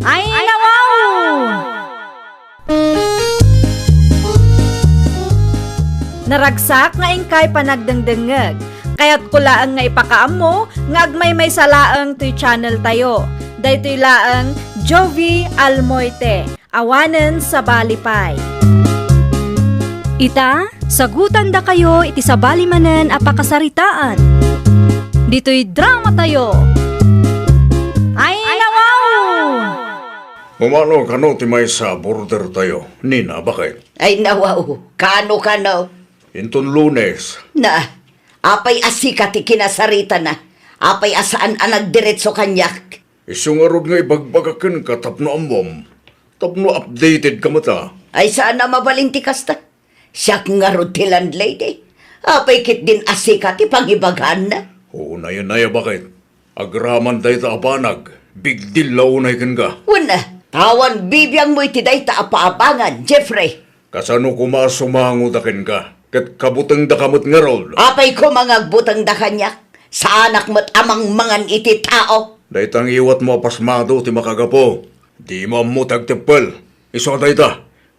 Ay, nawaw! Naragsak nga inkay panagdengdengngeg. Kayatko laeng nga ipakaammo nga agmaymaysa laeng toy channel tayo. Daytoy laeng Jovie Almoite, awanen sabali pay. Ita, sagutandakayo iti sabali manen a pakasaritaan. Ditoy drama tayo. Ay, nawaw! Umano kano ti maysa a border tayo, Nina, baket? Ay, nawaw, kano, kano? Inton Lunes. Na, apay a sika ti kinasaritana? Apay a saan a nagdiretso kaniak? Isu ngarud nga ibagbagak kenka tapno ammom, tapno updated ka met a. Ay, saan a mabalin ti kasta. Siak ngarud ti landlady. Apay ketdin a sika ti pangibagaanna? Unayen aya, baket. Agraman dayta a banag, big deal la unay kenka. Wen a, ta awan bibiangmo iti dayta a paabangan, Jeffrey. Kasano koma a sumangoda kenka, ket kabutengdaka met ngarud? Apay koma nga agbutengda kaniak? Saanak met a mangmangan iti tao. Dayta ngiwatmo a pasmado ti makagapu. Dimo ammo ti agteppel. Isu a dayta,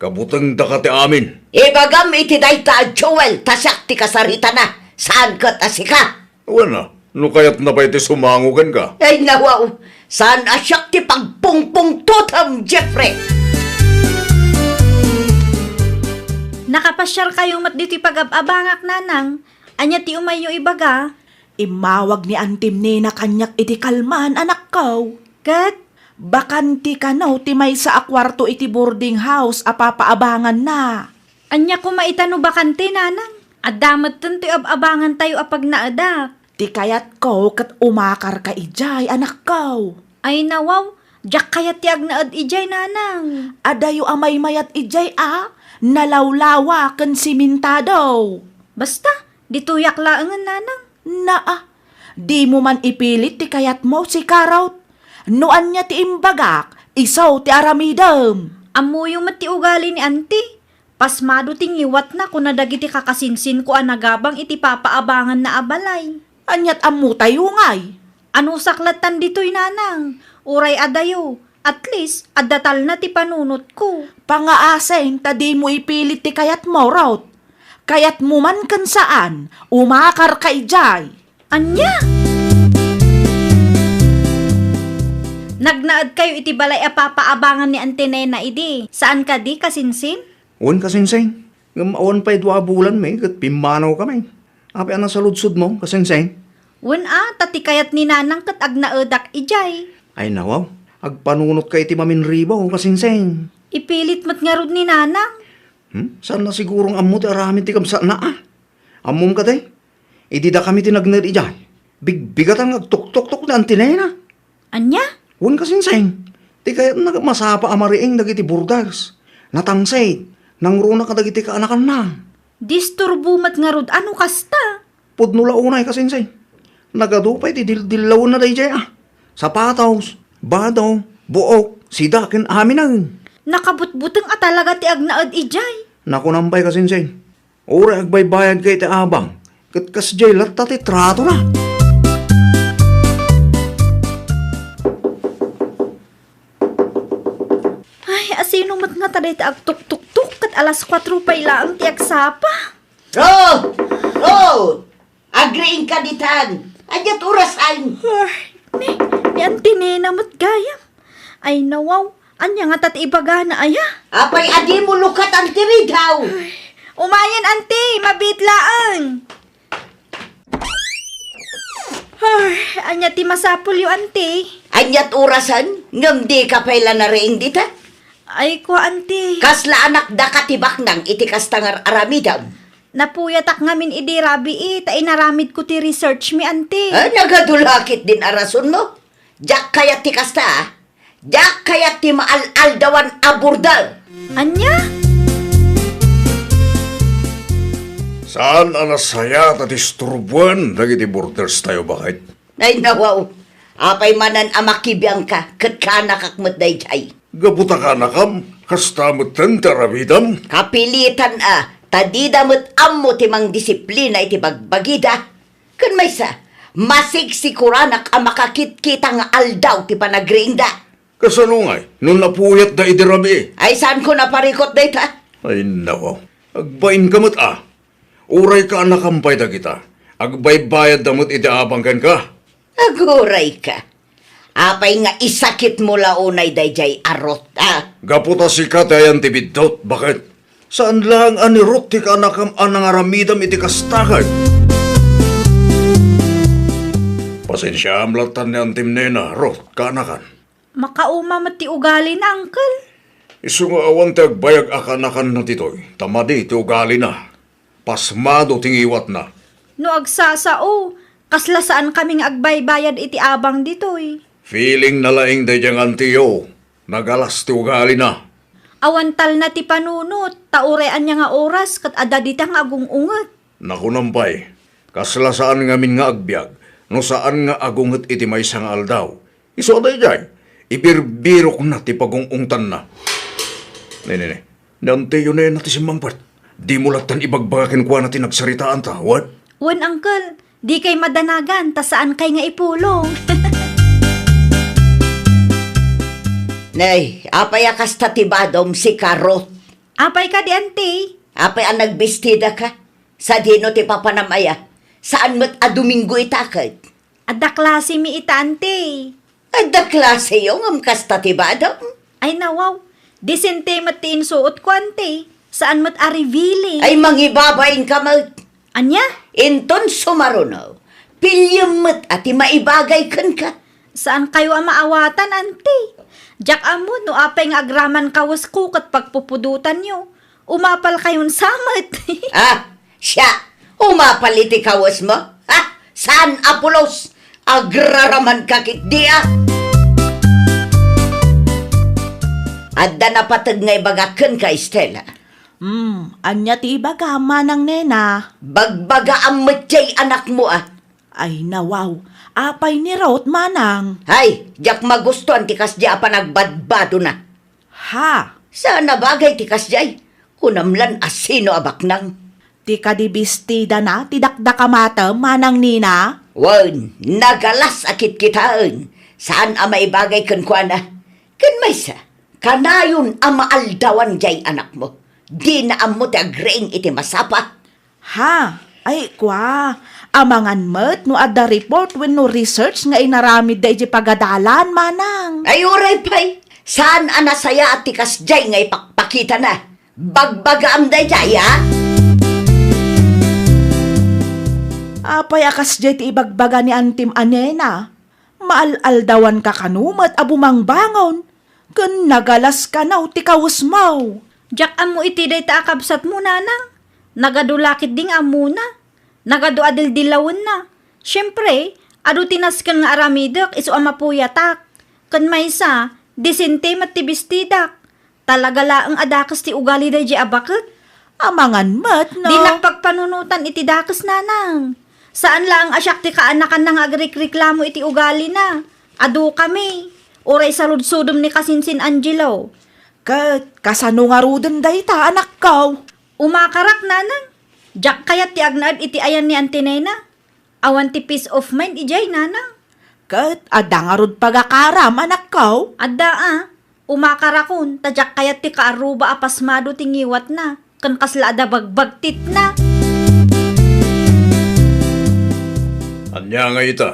kabutengdaka ti amin. Ibagam iti dayta a Joel ta siak ti kasaritana, saan ket a sika. Wen a, no kayatna pay ti sumango kenka. Ay, nawaw! Saan a siak ti pagpungpungtotem, Jeffrey! Nakapasiarkayo met ditoy pagab-abangak, Nanang. Ania ti umayyo ibaga? Immawag ni Antim Nena kaniak iti kalman, anakko. Ket? Bakante kano ti maysa a kuarto iti boarding house a papaabanganna. Ania koma ita no bakante, Nanang? Adda metten toy ab-abangantayo a pagnaedak. Ti kayatko ket umakarka idiay, anakko. Ay, nawaw, diak kayat ti agnaed idiay, Nanang. Adayo a maymayat idiay a nalawlawa ken simentado. Basta, ditoyak laengen, Nanang. Naa, dimo man ipilit ti kayatmo, sika rut. No ania ti imbagak, isu ti aramidem. Ammoyo met ti ugali ni Anti. Pasmado ti ngiwatna, kuna dagiti kakasinsinko a nagabang iti papaabanganna a balay. Aniat ammotayo ngay? Anusak lattan ditoy, Nanang. Uray adayo, at least, adda talna ti panunotko. Pangaasen ta dimo ipilit ti kayatmo, Ruth. Kayatmo man ken saan, umakarka idiay. Ania? Nagnaedkayo iti balay a papaabangan ni Anti Nena idi, saan kadi, kasinsin? Wen, kasinsin. Ngem awan pay dua a bulan met ket pimmanawkami. Apay a nasaludsodmo, kasinsin? Wen a, ta ti kayat ni Nanang ket agnaedak idiay. Ay, nawaw, agpanunotka iti maminribaw, kasinsin. Ipilit met ngarud ni Nanang. Hmm? Saan a siguro nga ammo ti aramid ti kabsatna a? Ammom kadi? Idi dakami ti nagnaed idiay, bigbigatan nga agtuktoktok ni Anti Nena. Ania? Wen, kasinsin. Ti kayatna ket masapa a mariing dagiti borders. Natangsit, nangruna kadagiti kaanakanna. Disturbo met ngarud a no kasta. Pudno la unay, kasinsin. Nagadu pay ti dildillawna daydiay a. Sapatos, bado, buok, sida ken aminen. Nakabutbuteng a talaga ti agnaed idiay. Nakunam pay, kasinsin. Uray agbaybayadka iti abang, ket kasdiay latta ti tratona. Ay, asino met ngata dayta agtuktuktok ket alas kuatro pay laeng ti agsapa? Ruth! Ruth! Agriingka ditan. Aniat orasan? Ay, ni, ni Auntie Nena met gayam. Ay, nawaw. Ania ngata ti ibagana aya? Apay a dimo lukatan ti ridaw? Ay, umayen, Auntie. Mabiit laeng. Ay, ania ti masapulyo, Auntie? Aniat orasan? Ngem dika pay la nariing dita? Ay, kua, Auntie. Kasla anakdaka ti baknang iti kasta nga ar-aramidem? Napuyatak ngamin idi rabii ta inaramidko ti research mi, anti. Ah, nagadu la ketdin a rasonmo. Diak kayat ti kasta, ah. Diak kayat ti maal-aldawan a border. Ania? Saan a nasayaat a disturboen dagiti borders tayo, baket? Ay, nawaw. Apay manen a makibiangka ket kaanakak met daydiay? Gapu ta kaanakam, kasta metten ti aramidem? Kapilitan a, ta dida met ammo ti mangdisiplina iti bagbagida. Ken maysa, masigsiguranak a makakitkita nga aldaw ti panagriingda. Kasano ngay no napuyatda idi rabii? Ay, saanko naparikut dayta? Ay, nawaw. Agbainka met a. Uray kaanakam pay dagita, agbaybayadda met iti abang kenka. Agurayka. Apay nga isakitmo la unay daydiay a Ruth, a? Gapu ta sika ti ayan ti biddut, baket? Saan laeng a ni Ruth ti kaanakam a nangaramidem iti kasta, ket? Pasensiaam lattan ni Antim Nena, Ruth, kaanakan. Makauma met ti ugalina, uncle. Isu nga awan ti agbayag a kaanakanna ditoy, ta madi ti ugalina. Pasmado ti ngiwatna. No agsasao, kasla saankami nga agbaybayad iti abang ditoy. Feeling na laeng daydiay nga antiyo, nagalas ti ugalina. Awan talna ti panunot, ta uray ania nga oras ket adda dita nga agung-unget. Nakunam pay, kasla saan ngamin nga agbiag no saan nga agunget iti maysa nga aldaw. Isu a daydiay, ibirbirokna ti pagung-ungtanna. Ne, ne, ne. Ni Antiyo Nena ti simmangpet. Dimo lattan ibagbaga kenkuana ti nagsaritaanta, wen? Wen, uncle. Dikay madanagan, ta saankay nga ipulong. Nay, apay a kasta ti badom, sika, Ruth? Apay kadi, anti? Apay a nagbistidaka? Sadino ti papanam aya? Saan met a Domingo ita ket? Adda klasemi ita, anti. Adda klaseyo ngem kasta ti badom? Ay, nawaw. Disente met ti insuotko, anti. Saan met a revealing. Ay, mangibabainka met. Ania? Inton sumaruno, piliem met a ti maibagay kenka. Saankayo a maawatan, anti. Diak ammo no apay nga agraman kawesko ket pagpupudotanyo. Umapalkayon sa met. Ah, siya, umapal iti kawesmo? Ha? Saan a pulos? Agraramanka ketdi, a? Adda napateg nga ibagak kenka, Estela. Hmm, ania ti ibaga, Manang Nena? Bagbagaam met diay anakmo, a? Ay, nawaw. Apay ni Ruth, Manang? Ay, diak magustuan ti kasdiay a panagbadbadona. Ha? Saan a bagay ti kasdiay. Kunam lan a sino a baknang. Ti kadi bestidana ti dakdakamatem, Manang Nena? Wen, nagalas a kitkitaen. Saan a maibagay kenkuana. Ken maysa, kanayon a maaldawan diay anakmo. Dina ammo ti agriing iti masapa. Ha? Ay, kua, amangan met no adda report wenno research nga inaramidda idiay pagadalan, Manang. Ay, uray pay, saan a nasayaat ti kasdiay nga ipakpakitana. Bagbagaam daydiay, a? Apay a kasdiay ti ibagbaga ni Antim a Nena? Maal-aldawanka kano met a bumangbangon, ken nagalas kano ti kawesmo. Diak ammo iti dayta a kabsatmo, Nanang. Nagadu la ketdi nga ammona. Nagadu a dildilawenna. Siempre, adu ti nasken nga aramidek isu a mapuyatak. Ken maysa, disente met ti bestidak. Talaga laeng a dakes ti ugali daydiay a baket. Amangan met, no? Dinak pagpanunotan iti dakes, Nanang. Saan laeng a siak ti kaanakanna nga agrikreklamo iti ugalina. Adukami. Uray saludsodem ni kasinsin Angelo. Ket kasano ngaruden dayta, anakko? Umakarak, Nanang. Diak kayat ti agnaed iti ayan ni Anti Nena. Awan ti peace of mind idiay, Nanang. Ket adda ngarud pagakaram, anakko? Adda a. Umakarakon, ta diak kayat ti kaarruba a pasmado ti ngiwatna, ken kasla adda bagbagtitna. Ania nga ita?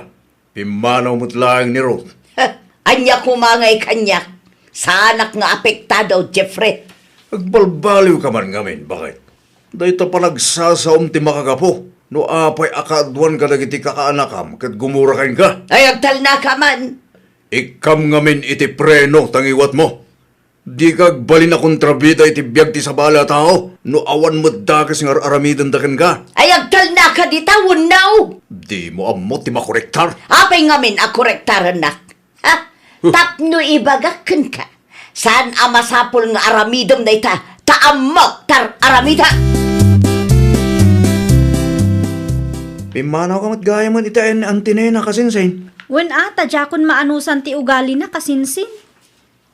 Pimmanaw met laeng ni Ruth. Ania koma ngay kaniak? Saanak nga apektado, Jeffrey. Agbalbaliwka man ngamin, baket? Dayta panagsasaom ti makagapu no apay a kaaduan kadagiti kakaanakam ket gumura kenka. Ay, agtalnaka man. Ikkam ngamin iti preno ta ngiwatmo. Dika agbalin a kontrabida iti biag ti sabali a tao no awan met dakes nga ar-aramidenda kenka. Ay, agtalnaka dita wenno? Dimo ammo ti makorektar. Apay ngamin a korektarennak? Ha? Huh. Tapno ibagak kenka, saan a masapul nga aramidem dayta, ta ammok ti ar-aramidek. Pimmanawka met gayamen iti ayan ni Auntie Nena, kasinsin. Wen a, ta diakon maanusan ti ugalina, kasinsin.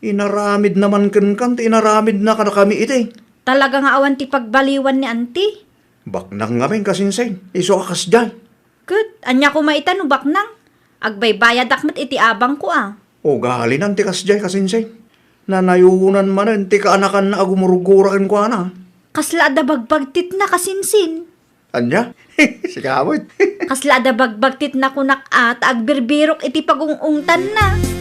Inaramidna man kenka ti inaramidna kadakami iti. Talaga nga awan ti pagbaliwan ni Auntie. Baknang ngamin, kasinsin. Isu a kasdiay. Ket, ania koma ita no baknang? Agbaybayadak met iti abangko a. Ugalina ti kasdiay, kasinsin. Nanayonan manen ti kaanakanna a gumurgura kenkuana. Kasla adda bagbagtitna, kasinsin. Ania? Sika met. Kasla adda bagbagtitna kunak a, ta agbirbirok iti pagung-ungtanna.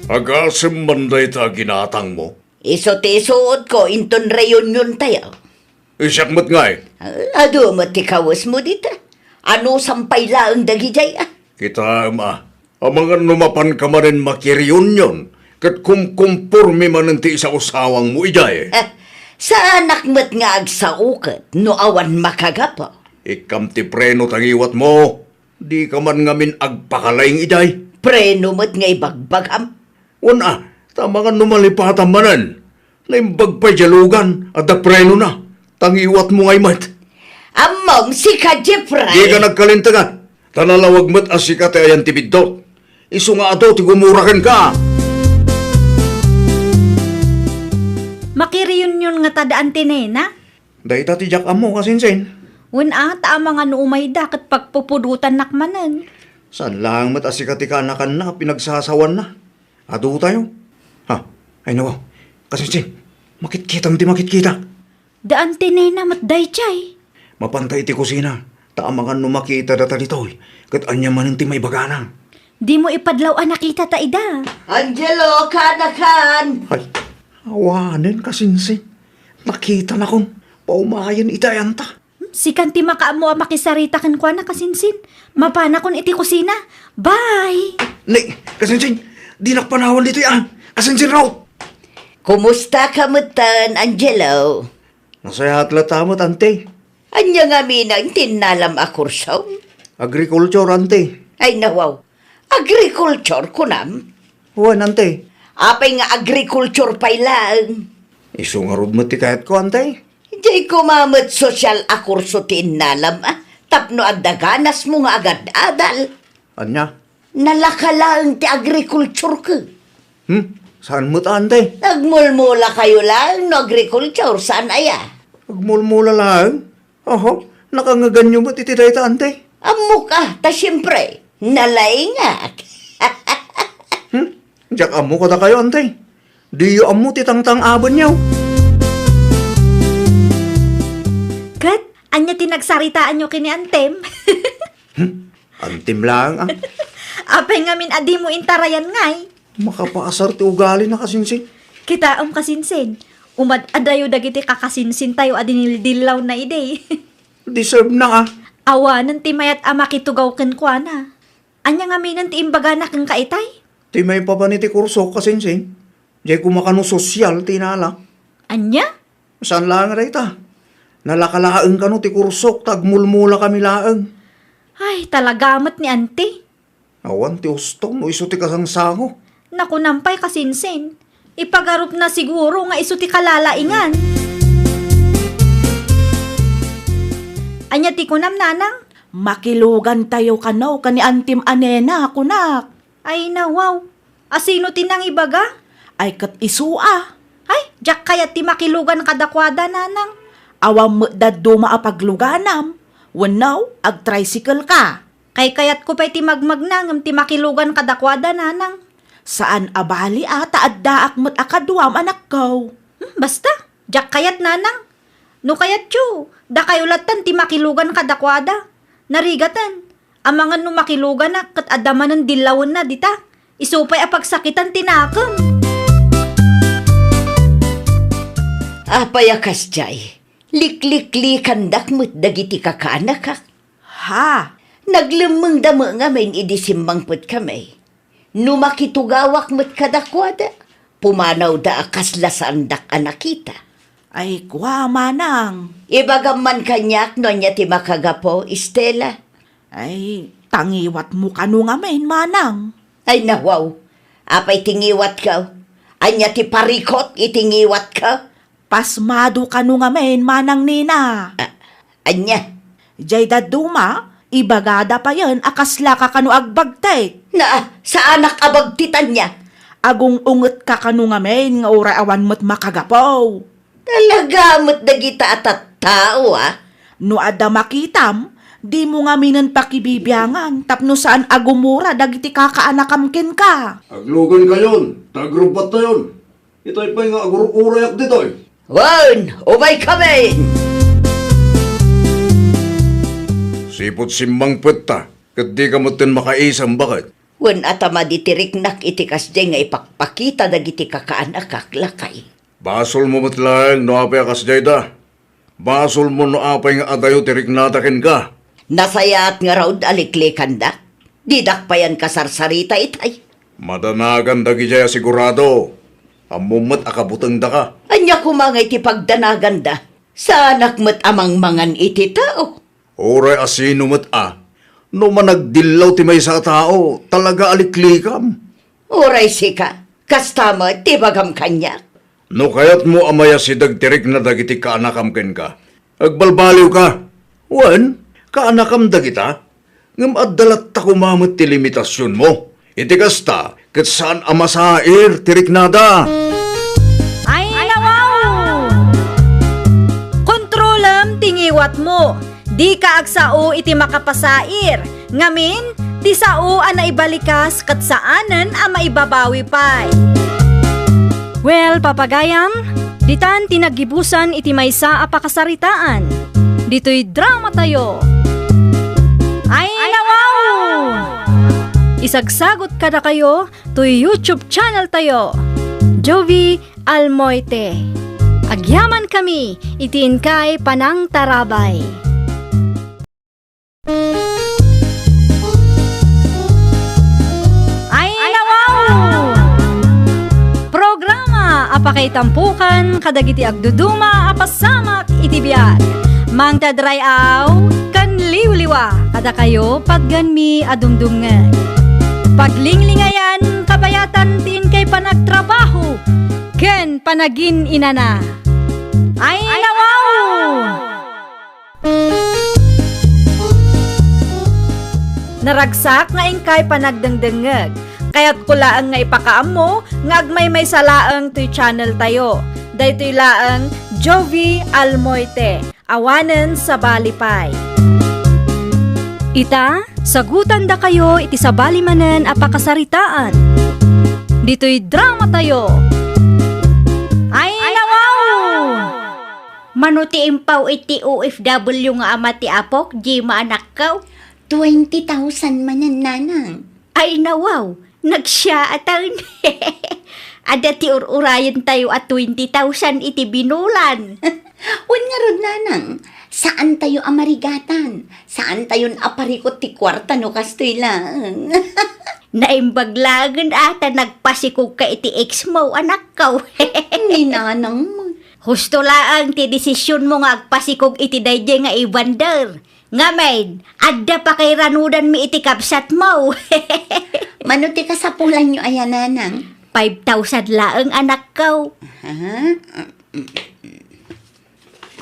Agasem man dayta a ginatangmo? Isu ti isuotko inton reunion tayo. Siak met ngay? Ah, adu met ti kawesmo dita. Anusam pay laeng dagidiay, a. Kitaem, a. Amangan no mapanka manen makireunion ket kumkumporme manen ti isausawangmo idiay. Ah, saanak met nga agsao ket no awan makagapu. Ikkam ti preno ta ngiwatmo. Dika man ngamin agpakalaing idiay. Preno met nga ibagbagam. Wen a, ta amangan no malipatam manen. Naimbag pay diay lugan, adda prenona. Ta ngiwatmo ngay met. Ammom, sika, Jeffrey. Dika nagkalintegan. Ta nalawag met a sika ti ayan ti biddut. Isu nga adu ti gumura kenka. Makireunion ngata da Auntie Nena? Dayta ti diak ammo, kasinsin. Wen a, ta amangan no umayda ket pagpupudotannak manen. Saan laeng met a sika ti kaanakanna a pinagsasawanna. Adutayo. Ha, ay nawaw. Kasinsin, makitkitam ti makitkita. Da Auntie Nena met daydiay. Mapanta iti kusina, ta amangan no makita data ditoy, ket ania manen ti maibagana. Dimo ipadlaw a nakitata ida. Angelo, kaanakan! Ay, awanen, kasinsin. Nakitanakon. Paumayen iti ayanta. Hmm, sikan ti makaammo a makisarita kenkuana, kasinsin. Mapanakon iti kusina. Bye! Ne, kasinsin, dinak panawan ditoy, a. Kasinsin, raw. Kumustaka metten, Angelo? Nasayaat latta met, Auntie. Ania ngamin ti innalam a kurso? Agriculture, Auntie. Ay, nawaw. Agriculture, kunam? Wen, Auntie. Apay nga agriculture pay laeng? Isu ngarud met ti kayatko, Auntie. Diay koma met sosyal a kurso ti innalam, a, tapno adda ganasmo nga agad-adal. Ania? Nalaka laeng ti agrikulturko. Hmm? Saan met, Auntie? Agmulmulakayo laeng no agrikultur, saan aya? Agmulmula laeng? Oho, nakangeganyo met iti dayta, Auntie? Ammok a, ta siempre, nalaingak. Hmm? Diak ammo kadakayo, Auntie. Diyo ammo ti tangtang-abenyo. Ket, ania ti nagsaritaanyo ken ni Antem? Hmm? Antim laeng, a. Apay ngamin a dimo intarayan ngay? Makapaasar ti ugalina, kasinsin. Kitaem, kasinsin. Umad-adayo dagiti kakasinsintayo a dinildillawna idi. Deserve na, a. Awanen ti mayat a makitugaw kenkuana. Ania ngaminen ti imbagana kenka itay? Ti maipapan iti kursok, kasinsin. Diay koma kano sosyal ti inalak. Ania? Saan laeng a dayta. Nalaka laeng kano ti kursok ta agmulmulakami laeng. Ay, talaga met ni Auntie. Awan ti usto no isu ti kasangsango. Nakunam pay, kasinsin. Ipagarupna siguro nga isu ti kalalaingan. Ania ti kunam, Nanang? Makilugantayo kano ken ni Antim a Nena, kunak. Ay, nawaw. Asino ti nangibaga? Ay, ket isu a. Ay, diak kayat ti makilugan kadakuada, Nanang. Awan met dadduma a pagluganam. Wenno, agtricycle ka. Kaykayatko pay ti magmagna ngem ti makilugan kadakuada, Nanang. Saan a bali a ta addaak met a kaduam, anakko. Hmm, basta, diak kayat, Nanang. No kayatyo, dakayo lattan ti makilugan kadakuada. Narigaten, amangan no makiluganak ket adda manen dillawenna dita. Isu pay a pagsakitan ti nakem. Apay a kasdiay? Likliklikandak met dagiti kakaanakak. Ha? Naglemmengda met ngamin idi simmangpetkami. No makitugawak met kadakuada, pumanawda a kasla saandak a nakita. Ay, kua, manang. Ibagam man kaniak no ania ti makagapu, Estela. Ay, ta ngiwatmo kano ngamin, manang. Ay, nawaw. Apay ti ngiwatko? Ania ti parikut iti ngiwatko? Pasmado kano ngamin, manang Nina. A-, ania? Jay dadduma, ibagada payen a kaslaka kano agbagtit. Na, saanak a bagtitan nia. Agung-ungetka kano ngamin nga uray awan met makagapu. Talaga met dagita a tattao, a? No adda makitam, dimo ngaminen pakibibiangan tapno saan a gumura dagiti kakaanakam kenka. Aglugankayon, ta agrubbattayon. Itay pay nga agur-urayak ditoy. Wen, umaykami! Sipud simmangpetta, ket dika metten makaisem, baket? Wen, atamadi ti riknak iti kasdiay nga ipakpakita dagiti kakaanakak, lakay. Basolmo met laeng no apay a kasdiayda. Basolmo no apay nga adayo ti riknada kenka. Nasayaat ngarud a liklikandak. Didak payen kasarsarita itay. Madanagan dagidiay a sigurado. Ammom met a kabutengdaka. Ania koma nga iti pagdanaganda? Saanak met a mangmangan iti tao. Uray a sino met a, no managdillaw ti maysa a tao, talaga a liklikam. Uray sika, kasta met ti ibagam kaniak. No kayatmo a mayasideg ti rikna dagiti kaanakam kenka, agbalbaliwka. Wen, kaanakam dagita, ngem adda latta koma met ti limitasionmo. Iti kasta, ket saan a masair ti riknada. Ay, nawaw! Kontrolem ti ngiwatmo. Dika agsao iti makapasair. Ngamin, ti sao a naibalikas ket saanen a maibabawi pay. Well, papagayam, ditan ti naggibusan iti maysa a pakasaritaan. Ditoy dramatayo. Ay, nawaw! Isagsagot kadakayo toy YouTube channel tayo, Jovie Almoite. Agyamankami iti inkay panangtarabay. Ay, nawaw! Programa a pakaitampokan kadagiti agduduma a pasamak iti biag. Mangted ray-aw ken liwliwa kadakayo, patgenmi a dumdumngeg. Paglinglingayan, kabayatan ti inkay panagtrabaho ken panagin-inana. Ay, nawaw! Naragsak nga inkay panagdengdengngeg. Kayatko laeng nga ipakaammo nga agmaymaysa laeng toy channel tayo. Daytoy laeng Jovie Almoite, awanen sabali pay. Ita, sagutandakayo iti sabali manen a pakasaritaan. Ditoy dramatayo. Ay, nawaw! Mano ti impaw iti O F W nga ama ti apok, Gemma, anakko? Twenty thousand manen, nanang. Ay, nawaw, nagsiaatan. Adda ti ur-urayentayo a twenty thousand iti binulan. Wen ngarud, nanang, saantayo a marigatan. Saantayon a parikut ti kuarta no kastoy laeng. Naimbag laengen a ta nagpasikogka iti ex mo, anakko. Ni nanang mo. Husto laeng ti desisionmo nga agpasikog iti daydiay nga Evander. Ngamin, adda pakiranudanmi iti kabsatmo. Mano ti kasapulanyo aya, nanang? Five thousand laeng, anakko. Ha?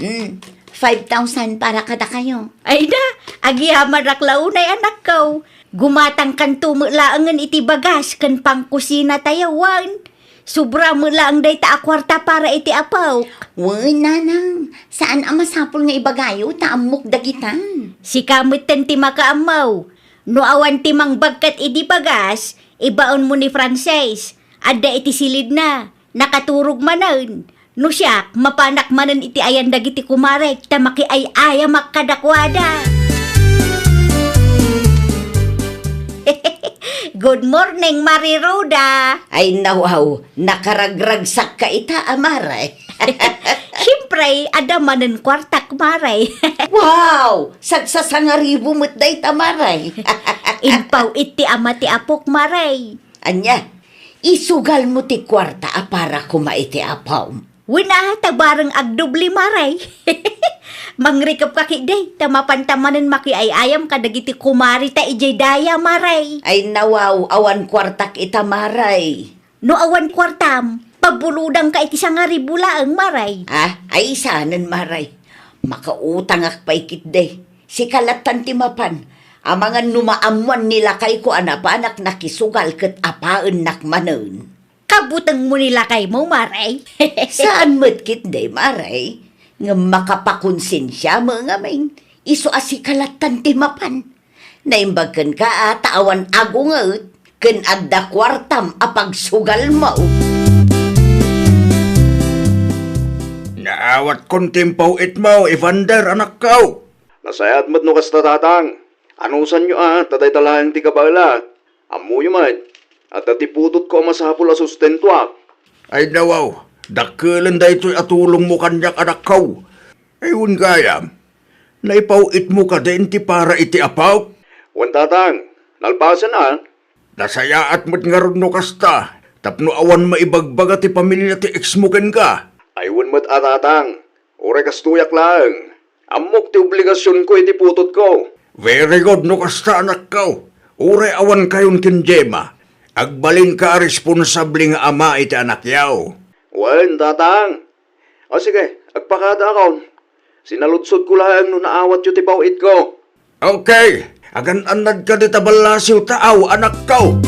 Mm, five thousand para kadakayo. Ay na, agyamanak la unay, anakko. Gumatangkanto met laengen iti bagas ken pangkusina tayo, wen. Sobra met laeng dayta a kuarta para iti apok. Wen, nanang, saan a masapul nga ibagayo ta ammok dagitan. Sika metten ti makaammo. No awan ti mangbagkat idi bagas, ibaonmo ni Frances. Adda iti silidna. Nakaturog manen. No siak, mapanak manen iti ayan dagiti kumarek ta makiay-ayamak kadakuada. Good morning, Mari Ruda. Ay, nawaw, nakaragragsakka ita, Amare. Siempre, adda manen kuartak, Maray. Wow! Sagsasangaribu met dayta, Maray. Impaw-it ti ama ti apok, Maray. Ania, isugal mo ti kuarta a para koma iti apom. Wen a, ta bareng agdubli, Maray. Mangrikep ka ketdi, ta mapanta manen makiay-ayam kadagiti kumarita idiay daya, Maray. Ay, nawaw, awan kuartak ita, Maray. No awan kuartam, pabulodangka iti sangaribu laeng, Maray. Ah, ay, saanen, Maray. Makautangak pay ketdi. Sika lattan ti mapan. Amangan no maammoan ni lakayko a napanak nakisugal ket apaennak manen. Kabutengmo ni lakaymo, Maray. Saan met ketdi, Maray. Ngem makapakonsensiam ngamin. Isu a sika lattan ti mapan. Naimbag kenka a ta awan agunget ken adda kuartam a pagsugalmo. Naawatkon ti impaw-itmo, Evander, anakko. Nasayaat met no kasta, Tatang. Anusanyo a ta dayta laeng ti kabaela. Ammoyo met, adda ti putotko a masapul a sustentoak. Ay, nawaw, dakkelen daytoy a tulongmo kaniak, anakko. Ay, wen gayam, naipaw-itmo kadin ti para iti apok? Wen, Tatang, nalpasen a. Nasayaat met ngarud no kasta, tapno awan maibagbaga ti pamilia ti eksmo kenka. Ay, wen met a, Tatang, uray kastoyak laeng. Ammok ti obligasionko iti putotko. Very good no kasta, anakko. Uray awankayon ken Gemma, agbalinka a responsable nga ama iti anakyo. Wen, Tatang. O sige, agpakadaakon. Sinaludsodko laeng no naawatyo ti paw-itko. Okay, agan-annad kadi ta ballasiw taaw, anakko.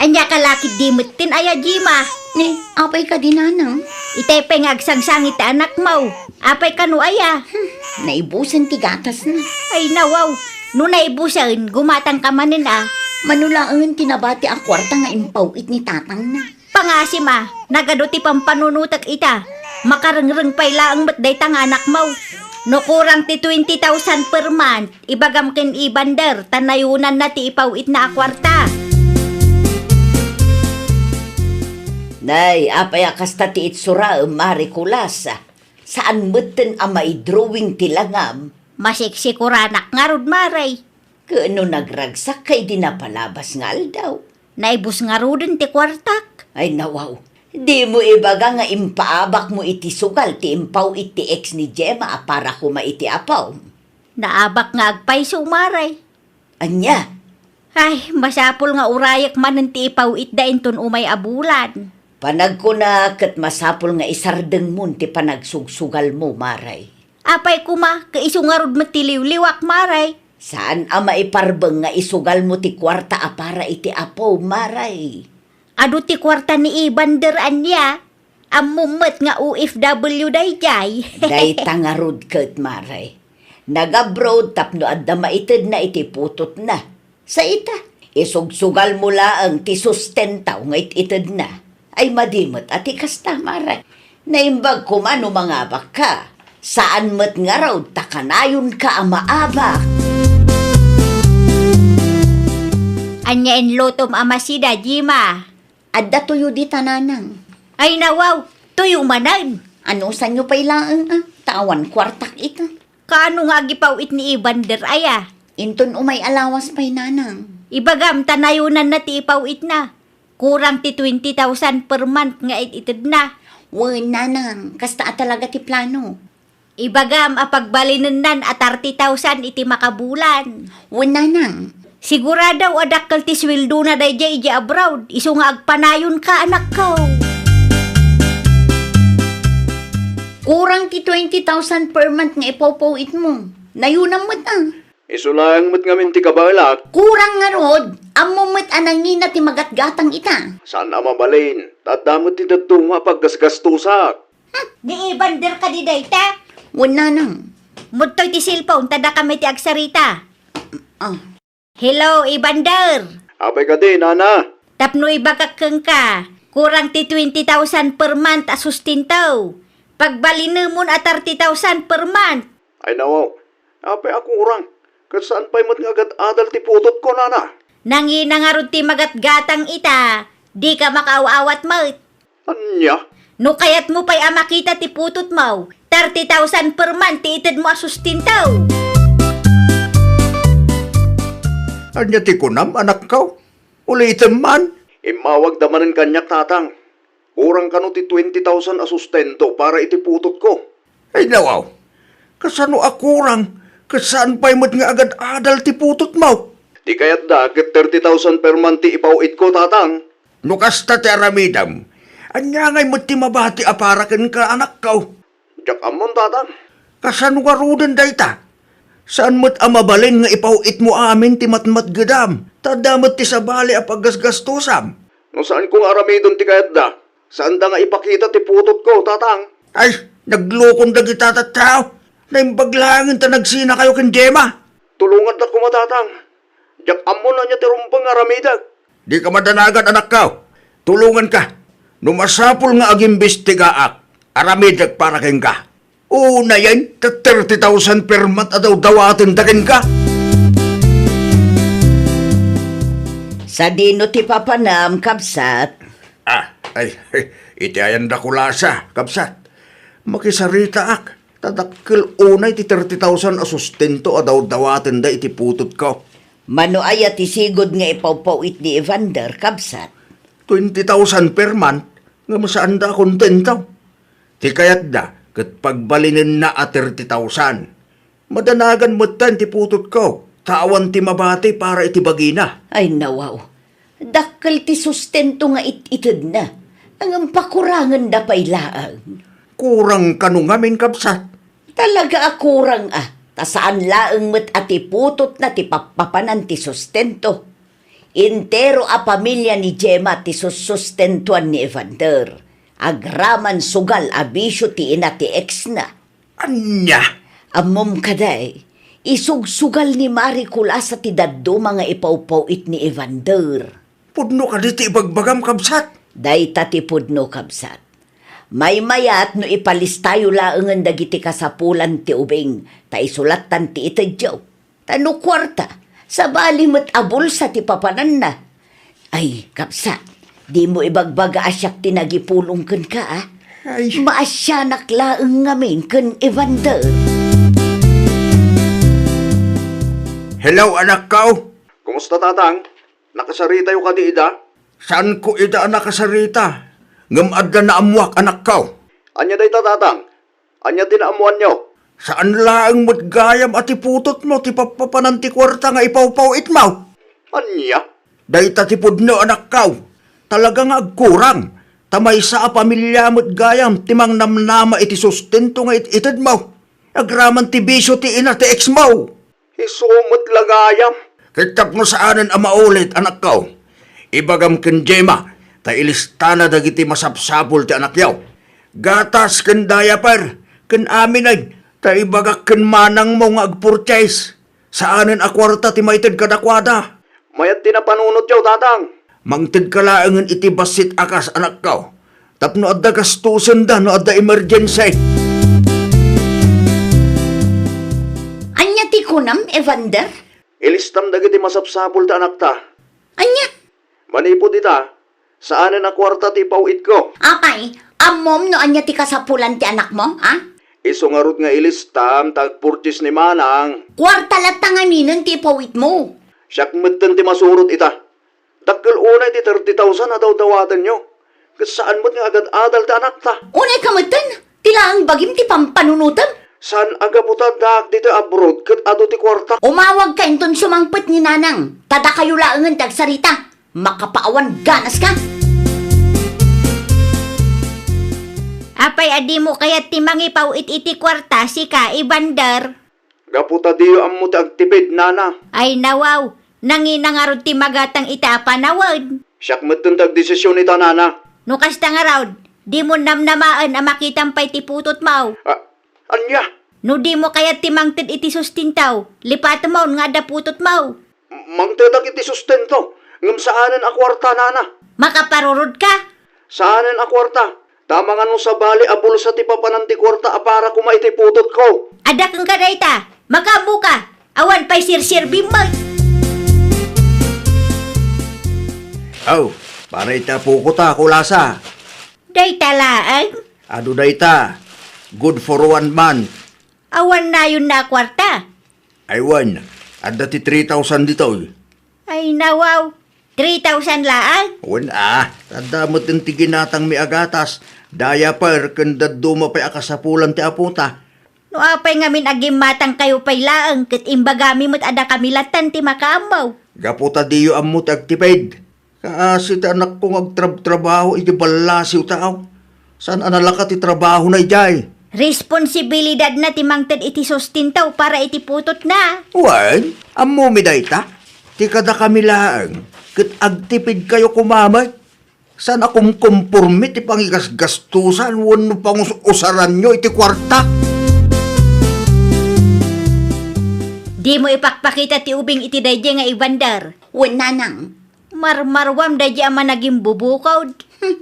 Ania ka la ketdi metten aya, Gemma? Ni, apay kadi, Nanang? Itay pay nga agsangsangit ti anakmo. Apay kano aya? Hmm, naibusen ti gatasna. Ay, nawaw. No naibusen, gumatangka manen a. Mano laengen ti nabati a kuarta nga impaw-it ni tatangna? Pangasim a, nagadu ti pampanunotek ita. Makarengreng pay laeng met dayta nga anakmo. No kurang ti twenty thousand per month, ibagam ken Evander, ta nayonanna ti ipaw-itna a kuarta. Nay, apay a kasta ti itsurem, Mare Kulas? Saan metten a maidrawing ti langam? Masiksikuranak ngarud, Mare. Ket no nagragsak kay di napalabas nga aldaw? Naibus ngaruden ti kuartak. Ay, nawaw. Dimo ibaga nga impaabakmo iti sugal ti impaw-it ti ex ni Gemma a para koma iti apom. Naabak nga agpayso, Mare. Ania? Ay, masapul nga urayek manen ti ipaw-itda inton umay a bulan. Panagkuna ket masapul nga isardengmon ti panagsugsugalmo, Mare. Apay koma, ket isu ngarud met ti liwliwak, Mare. Saan a maiparbeng nga isugalmo ti kuarta a para iti apo, Mare. Adu ti kuarta ni Evander ania? Ammom met nga O F W daydiay. Dayta ngarud ket, Mare. Nag-abroad tapno adda maitedna iti putotna. Sa ita, isugsugalmo laeng ti sustentaw nga it-itedna. Ay, madi met a ti kasta, Mare. Naimbag koma no mangabakka. Saan met ngarud ta kanayonka a maabak. Ania inlutom a masida, Gemma? Adda tuyo dita, Nanang. Ay, nawaw, tuyo manen. Anusanyo pay laeng a, ta awan kuartak ita. Kaano nga agipaw-it ni Evander aya? Inton umay a lawas pay, Nanang. Ibagam ta nayonanna ti ipaw-itna. Kurang ti twenty thousand per month nga it-itedna. Wen, Nanang, kasta a talaga ti plano. Ibagam a pagbalinennan a thirty thousand iti makabulan. Wen, Nanang. Sigurado a dakkel ti sueldona daydiay idiay abroad, isu nga agpanayonka, anakko. Kurang ti twenty thousand per month nga ipawpaw-itmo. Nayonam met a. Isu laeng met ngamin ti kabaelak. Kurang ngarud, ammom met a nangina ti magatgatang ita. Saan a mabalin, ta adda met ti dadduma a paggasgastosak. Hmm, ni Evander kadi dayta? Wen, Nanang. Mudtoy ti cellphone, ta dakami ti agsarita. Ah. Hello, Evander. Apay kadi, Nana? Tapno ibagak kenka, kurang ti twenty thousand per month a sustento. Pagbalinemon a thirty thousand per month. Ay, nawaw. Apay a kurang? Ket saan pay met nga agad-adal ti putotko, Nana? Nangina ngarud ti magatgatang ita, dika makaaw-awat met. Ania? No kayatmo pay a makita ti putotmo, thirty thousand per month ti itedmo a sustento. Ania ti kunam, anakko? Ulitem man. Immawagda manen kaniak, Tatang. Kurang kano ti twenty thousand a sustento para iti putotko. Ay, nawaw. Kasano a kurang? Ket saan pay met nga agad-adal ti putotmo? Ti kayatda ket thirty thousand per month ti ipaw-itko, Tatang. No kasta ti aramidem, ania ngay met ti mabati a para kenka, anakko? Diak ammon, Tatang. Kasano ngaruden dayta? Saan met a mabalin nga ipaw-itmo amin ti matmatgedam, ta adda met ti sabali a paggasgastosam. No saanko nga aramiden ti kayatda, saanda nga ipakita ti putotko, Tatang. Ay, naglukon dagita tattao. Naimbag laengen ta nagsinakayo ken Gemma. Tulonganda koma, Tatang. Diak ammo no ania ti rumbeng nga aramidek. Dika madanagan, anakko. Tulonganka. No masapul nga agimbestigaak, aramidek para kenka. Unayen, ta thirty thousand per month a dawdawatenda kenka. Sadino ti papanam, kabsat? Ah, ay, ay, iti ayan da kulasa, kabsat. Makisaritaak, ta dakkel unay ti thirty thousand a sustento a dawdawatenda iti putotko. Mano aya ti sigud nga ipawpaw-it ni Evander, kabsat? Twenty thousand per month, ngem saanda a kontento. Ti kayatda ket pagbalinenna a thirty thousand. Madanagan metten ti putotko, ta awan ti mabati para iti bagina. Ay, nawaw. Dakkel ti sustento nga it-itedna. Ngem pakurangenda pay laeng. Kurang kano ngamin, kabsat? Talaga a kurang a, ta saan laeng met a ti putotna ti pappapanan ti sustento. Entero a pamilia ni Gemma ti sussustentuan ni Evander. Agraman sugal a bisio ti ina ti exna. Ania? Ammom kadi, isugsugal ni Mari Kulasa ti dadduma nga ipawpaw-it ni Evander. Pudno kadi ti ibagbagam, kabsat? Dayta ti pudno, kabsat. Maymayat no ipalistayo laengen dagiti kasapulan ti ubing ta isulattan ti itedyo. Ta no kuarta, sabali met a bulsa ti papananna. Ay, kabsat, dimo ibagbaga a siak ti nagipulong kenka, a? Ay. Maasianak laeng ngamin ken Evander. Hello, anakko. Kumusta, Tatang? Nakasaritayo kadi ida? Saanko ida a nakasarita, ngem adda naammoak, anakko. Ania dayta, Tatang? Ania ti naammoanyo? Saan laeng met gayam a ti putotmo ti pappapanan ti kuarta nga ipawpaw-itmo? Ania? Dayta ti pudno, anakko. Talaga nga agkurang. Ta maysa a pamilia met gayam ti mangnamnama iti sustento nga it-itedmo. Agraman ti bisio ti ina ti exmo. Isu met la gayam. Ket tapno saanen a maulit, anakko, ibagam ken Gemma ta ilistana dagiti masapsapul ti anakyo. Gatas ken diaper ken aminen ta ibagak ken manangmo nga agpurchase. Saanen a kuarta ti maited kadakuada. Mayat ti napanunotyo, Tatang. Mangtedka laengen iti bassit a kas, anakko, tapno adda gastosenda no adda emergency. Ania ti kunam, Evander? Ilistam dagiti masapsapul ti anakta. Ania? Manipud ita, saanen a kuarta ti ipaw-itko. Apay, ammom no ania ti kasapulan ti anakmo, a? Isu ngarud nga ilistam ta agpurchase ni Manang. Kuarta latta ngaminen ti ipaw-itmo. Siak metten ti masurot ita. Dakkel unay ti thirty thousand a dawdawatenyo, ket saan met nga agad-adal ti anakta. Unay ka metten, ti laeng bagim ti pampanunotem. Saan a gapu ta addaak ditoy abroad ket adu ti kuarta. Umawagka inton sumangpet ni Nanang, ta dakayo laengen ti agsarita. Makapaawan ganaska. Apay a dimo kayat ti mangipaw-it iti kuarta, sika, Evander? Gapu ta diyo ammo ti agtipid, nana. Ay, nawaw, nangina ngarud ti magatang ita a panawen. Siak metten ti agdesisyon ita, nana. No kasta ngarud, dimo namnamaen a makitam pay ti putotmo. A-, ania? No dimo kayat ti mangted iti sustentaw, lipatemon nga adda putotmo. Mangtedak iti sustento, ngem saanen a kuarta, nana. Makaparurodka? Saanen a kuarta, ta amangan no sabali a bulsa ti papanan ti kuarta a para koma iti putotko. Adda kenka dayta, makaammoka, awan pay sirsirbim met. Aw, para iti apoko ta, kulasa. Dayta laeng? Adu dayta, good for one month. Awan nayonna a kuarta? Ay wen, adda ti three thousand ditoy. Ay, nawaw. Three thousand laeng? Wen a, adda met ti ginatangmi a gatas, diaper, ken dadduma pay a kasapulan ti apota. No apay ngamin a gimmatangkayo pay laeng ket imbagami met a dakami lattan ti makaammo? Gapu ta diyo ammo ti agtipid. Kaasi ti anakko nga agtrabtrabaho iti ballasiw tao. Saan a nalaka ti trabahona idiay? Responsibilidadna ti mangted iti sustento para iti putotna. Wen, ammomi dayta? Ti kadakami laeng, ket agtipidkayo koma met. Saan a kumkomporme ti pangigasgastosan wenno pangus-usaranyo iti kuarta? Dimo ipakpakita ti ubing iti daydiay nga Evander. Wen, nanang. Marmaruam daydiay a managimbubukod. Hmm.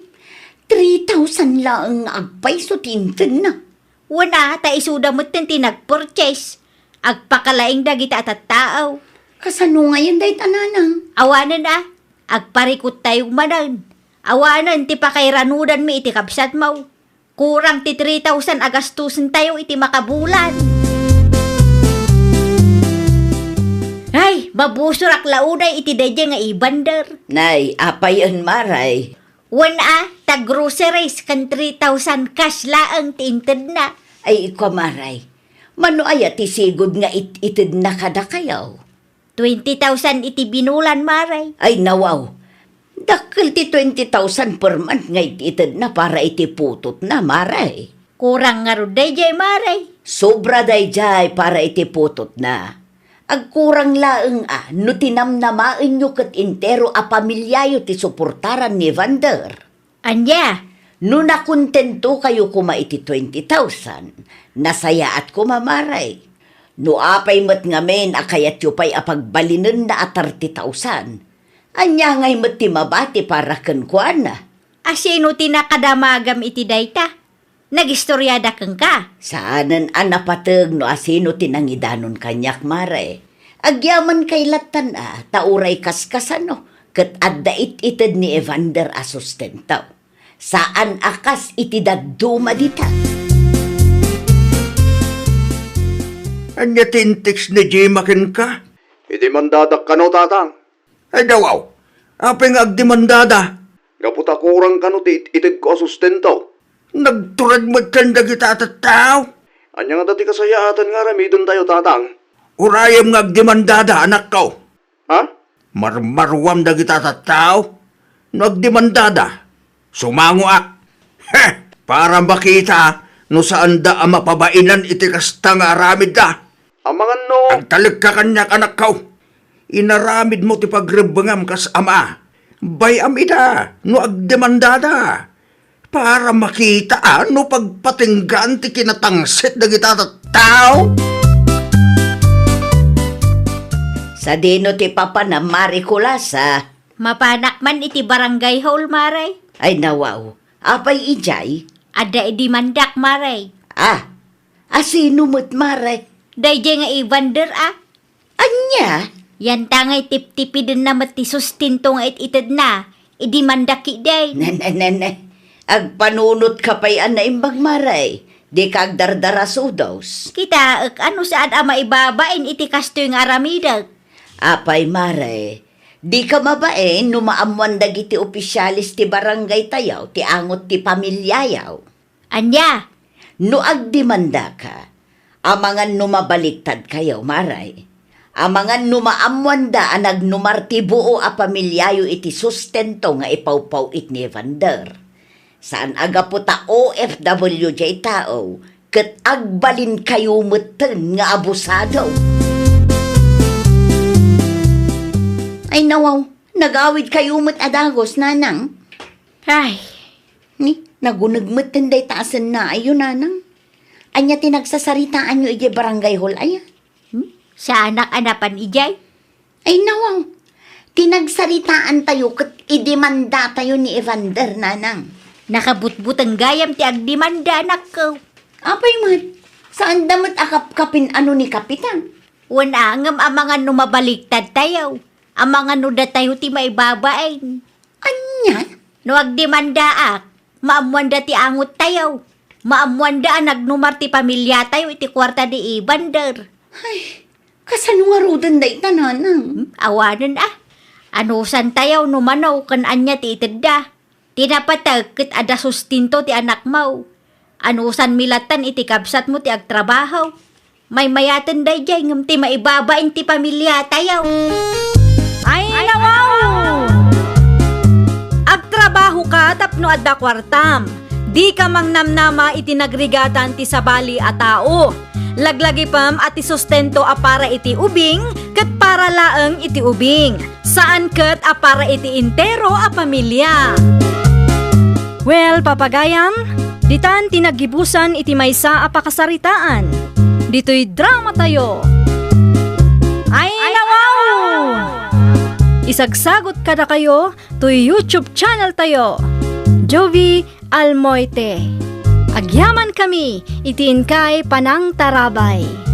Three thousand laeng nga agpayso ti intedna. Wen a, ta isuda metten ti nagpurchase. Agpakalaing dagita a tattao. Kasano ngayen dayta, nanang? Awanen a, agparikuttayo manen. Awanen ti pakairanudanmi iti kabsatmo. Kurang ti three thousand a gastusentayo iti makabulan. Ay, mabusorak la unay iti daydiay nga Evander. Nay, apayen, Maray? Wen a, ta groceries ken three thousand cash laeng ti intedna. Ay, ikua, Maray. Mano aya ti sigud nga it-itedna kadakayo? Twenty thousand iti binulan, Maray. Ay, nawaw. Dakkel ti twenty thousand per month nga it-itedna para iti putotna, Maray. Kurang ngarud daydiay, Maray. Sobra daydiay para iti putotna. Agkurang laeng a no tinamnamaenyo ket entero a pamiliayo ti suportaran ni Evander. Ania? No nakontentokayo koma iti twenty thousand, nasayaat koma, Maray. No apay met ngamin a kayatyo pay a pagbalinenna a thirty thousand, ania ngay met ti mabati para kenkuana? A sino ti nakadamagam iti dayta? Nagistoriada kenka? Saanen a napateg no asino ti nangidanon kaniak, Maray. Agyamankay lattan a, ta uray kaskasano, ket adda it-ited ni Evander a sustento. Saan a kas iti dadduma dita. Ania ti inteks ni Jima kenka? Idimandadak kano, Tatang. Ay, dawaw. Apay nga agdemandada? Gapu ta kurang kano ti it-itedko a sustento. Nagturag met ken dagita a tattao. Ania ngata ti kasayaatan nga aramidentayo, Tatang? Urayem nga agdemandada, anakko. Ha? Marmaruam dagita a tattao. No agdemandada, sumangoak. Heh! Para makita no saanda a mapabainan iti kasta nga aramidda. Amangan no. Agtalekka kaniak, anakko. Inaramidmo ti pagrebbengam kas ama. Bay-am ida no agdemandada. Para makita a no pagpatinggaan ti kinatangsit dagita a tattao. Sadino ti papanam, Mari Kulasa? Mapanak man iti barangay hall, Maray. Ay, nawaw. Apay idiay? Adda idimandak, Maray. Ah, asino met, Maray? Daydiay nga Evander, a. Ania? Yanta ngay tiptipidenna met ti sustento nga it-itedna. Idimandak ketdi. Ne, ne, ne, ne. Agpanunotka pay a naimbag, Maray. Dika agdardarasudos. Kitaek a no saan a maibabain iti kastoy nga aramidek. Apay, Maray, dika mabain no maammoan dagiti opisiales ti barangaytayo ti angot ti pamiliayo. Ania? No agdemandaka, amangan no mabaliktadkayo, Maray. Amangan no maammoanda a nagnumar ti buo a pamiliayo iti sustento nga ipawpaw-it ni Evander. Saan a gapu ta O F W diay tao, ket agbalinkayo metten nga abusado. Ay, nawaw, nagawidkayo met a dagus, nanang. Ay. Ni, naguneg metten dayta a sennaayo, nanang. Ania ti nagsasaritaanyo idiay barangay hall aya? Hmm? Saanak a napan idiay? Ay, nawaw. Ti nagsaritaantayo ket idemandatayo ni Evander, nanang. Nakabutbuteng gayam ti agdemanda, anakko. Apay met, saanda met a kapkapin a no ni Kapitan? Wen a, ngem amangan no mabaliktadtayo. Amangan no datayo ti maibabain. Ania? No agdemandaak, Maammoanda ti angottayo. Maammoanda a nagnumar ti pamiliatayo iti kuarta ni Evander. Ay, kasano ngaruden dayta, nanang? Hmm, awanen a. Anusantayo no mano ken ania ti itedda. Ti napateg ket adda sustento ti anakmo. Anusanmi lattan iti kabsatmo ti agtrabaho. Maymayaten daydiay ngem ti maibabain ti pamiliatayo. Ay, nawaw! Agtrabahoka tapno adda kuartam. Dika mangnamnama iti nagrigatan ti sabali a tao. Laglagipem a ti sustento a para iti ubing ket para laeng iti ubing. Saan ket a para iti entero a pamilya. Well, papagayam, ditan ti naggibusan iti maysa a pakasaritaan. Ditoy dramatayo. Ay, nawaw! Isagsagot kadakayo toy YouTube channel tayo, Jovie Almoite. Agyaman kami iti inkay panangtarabay.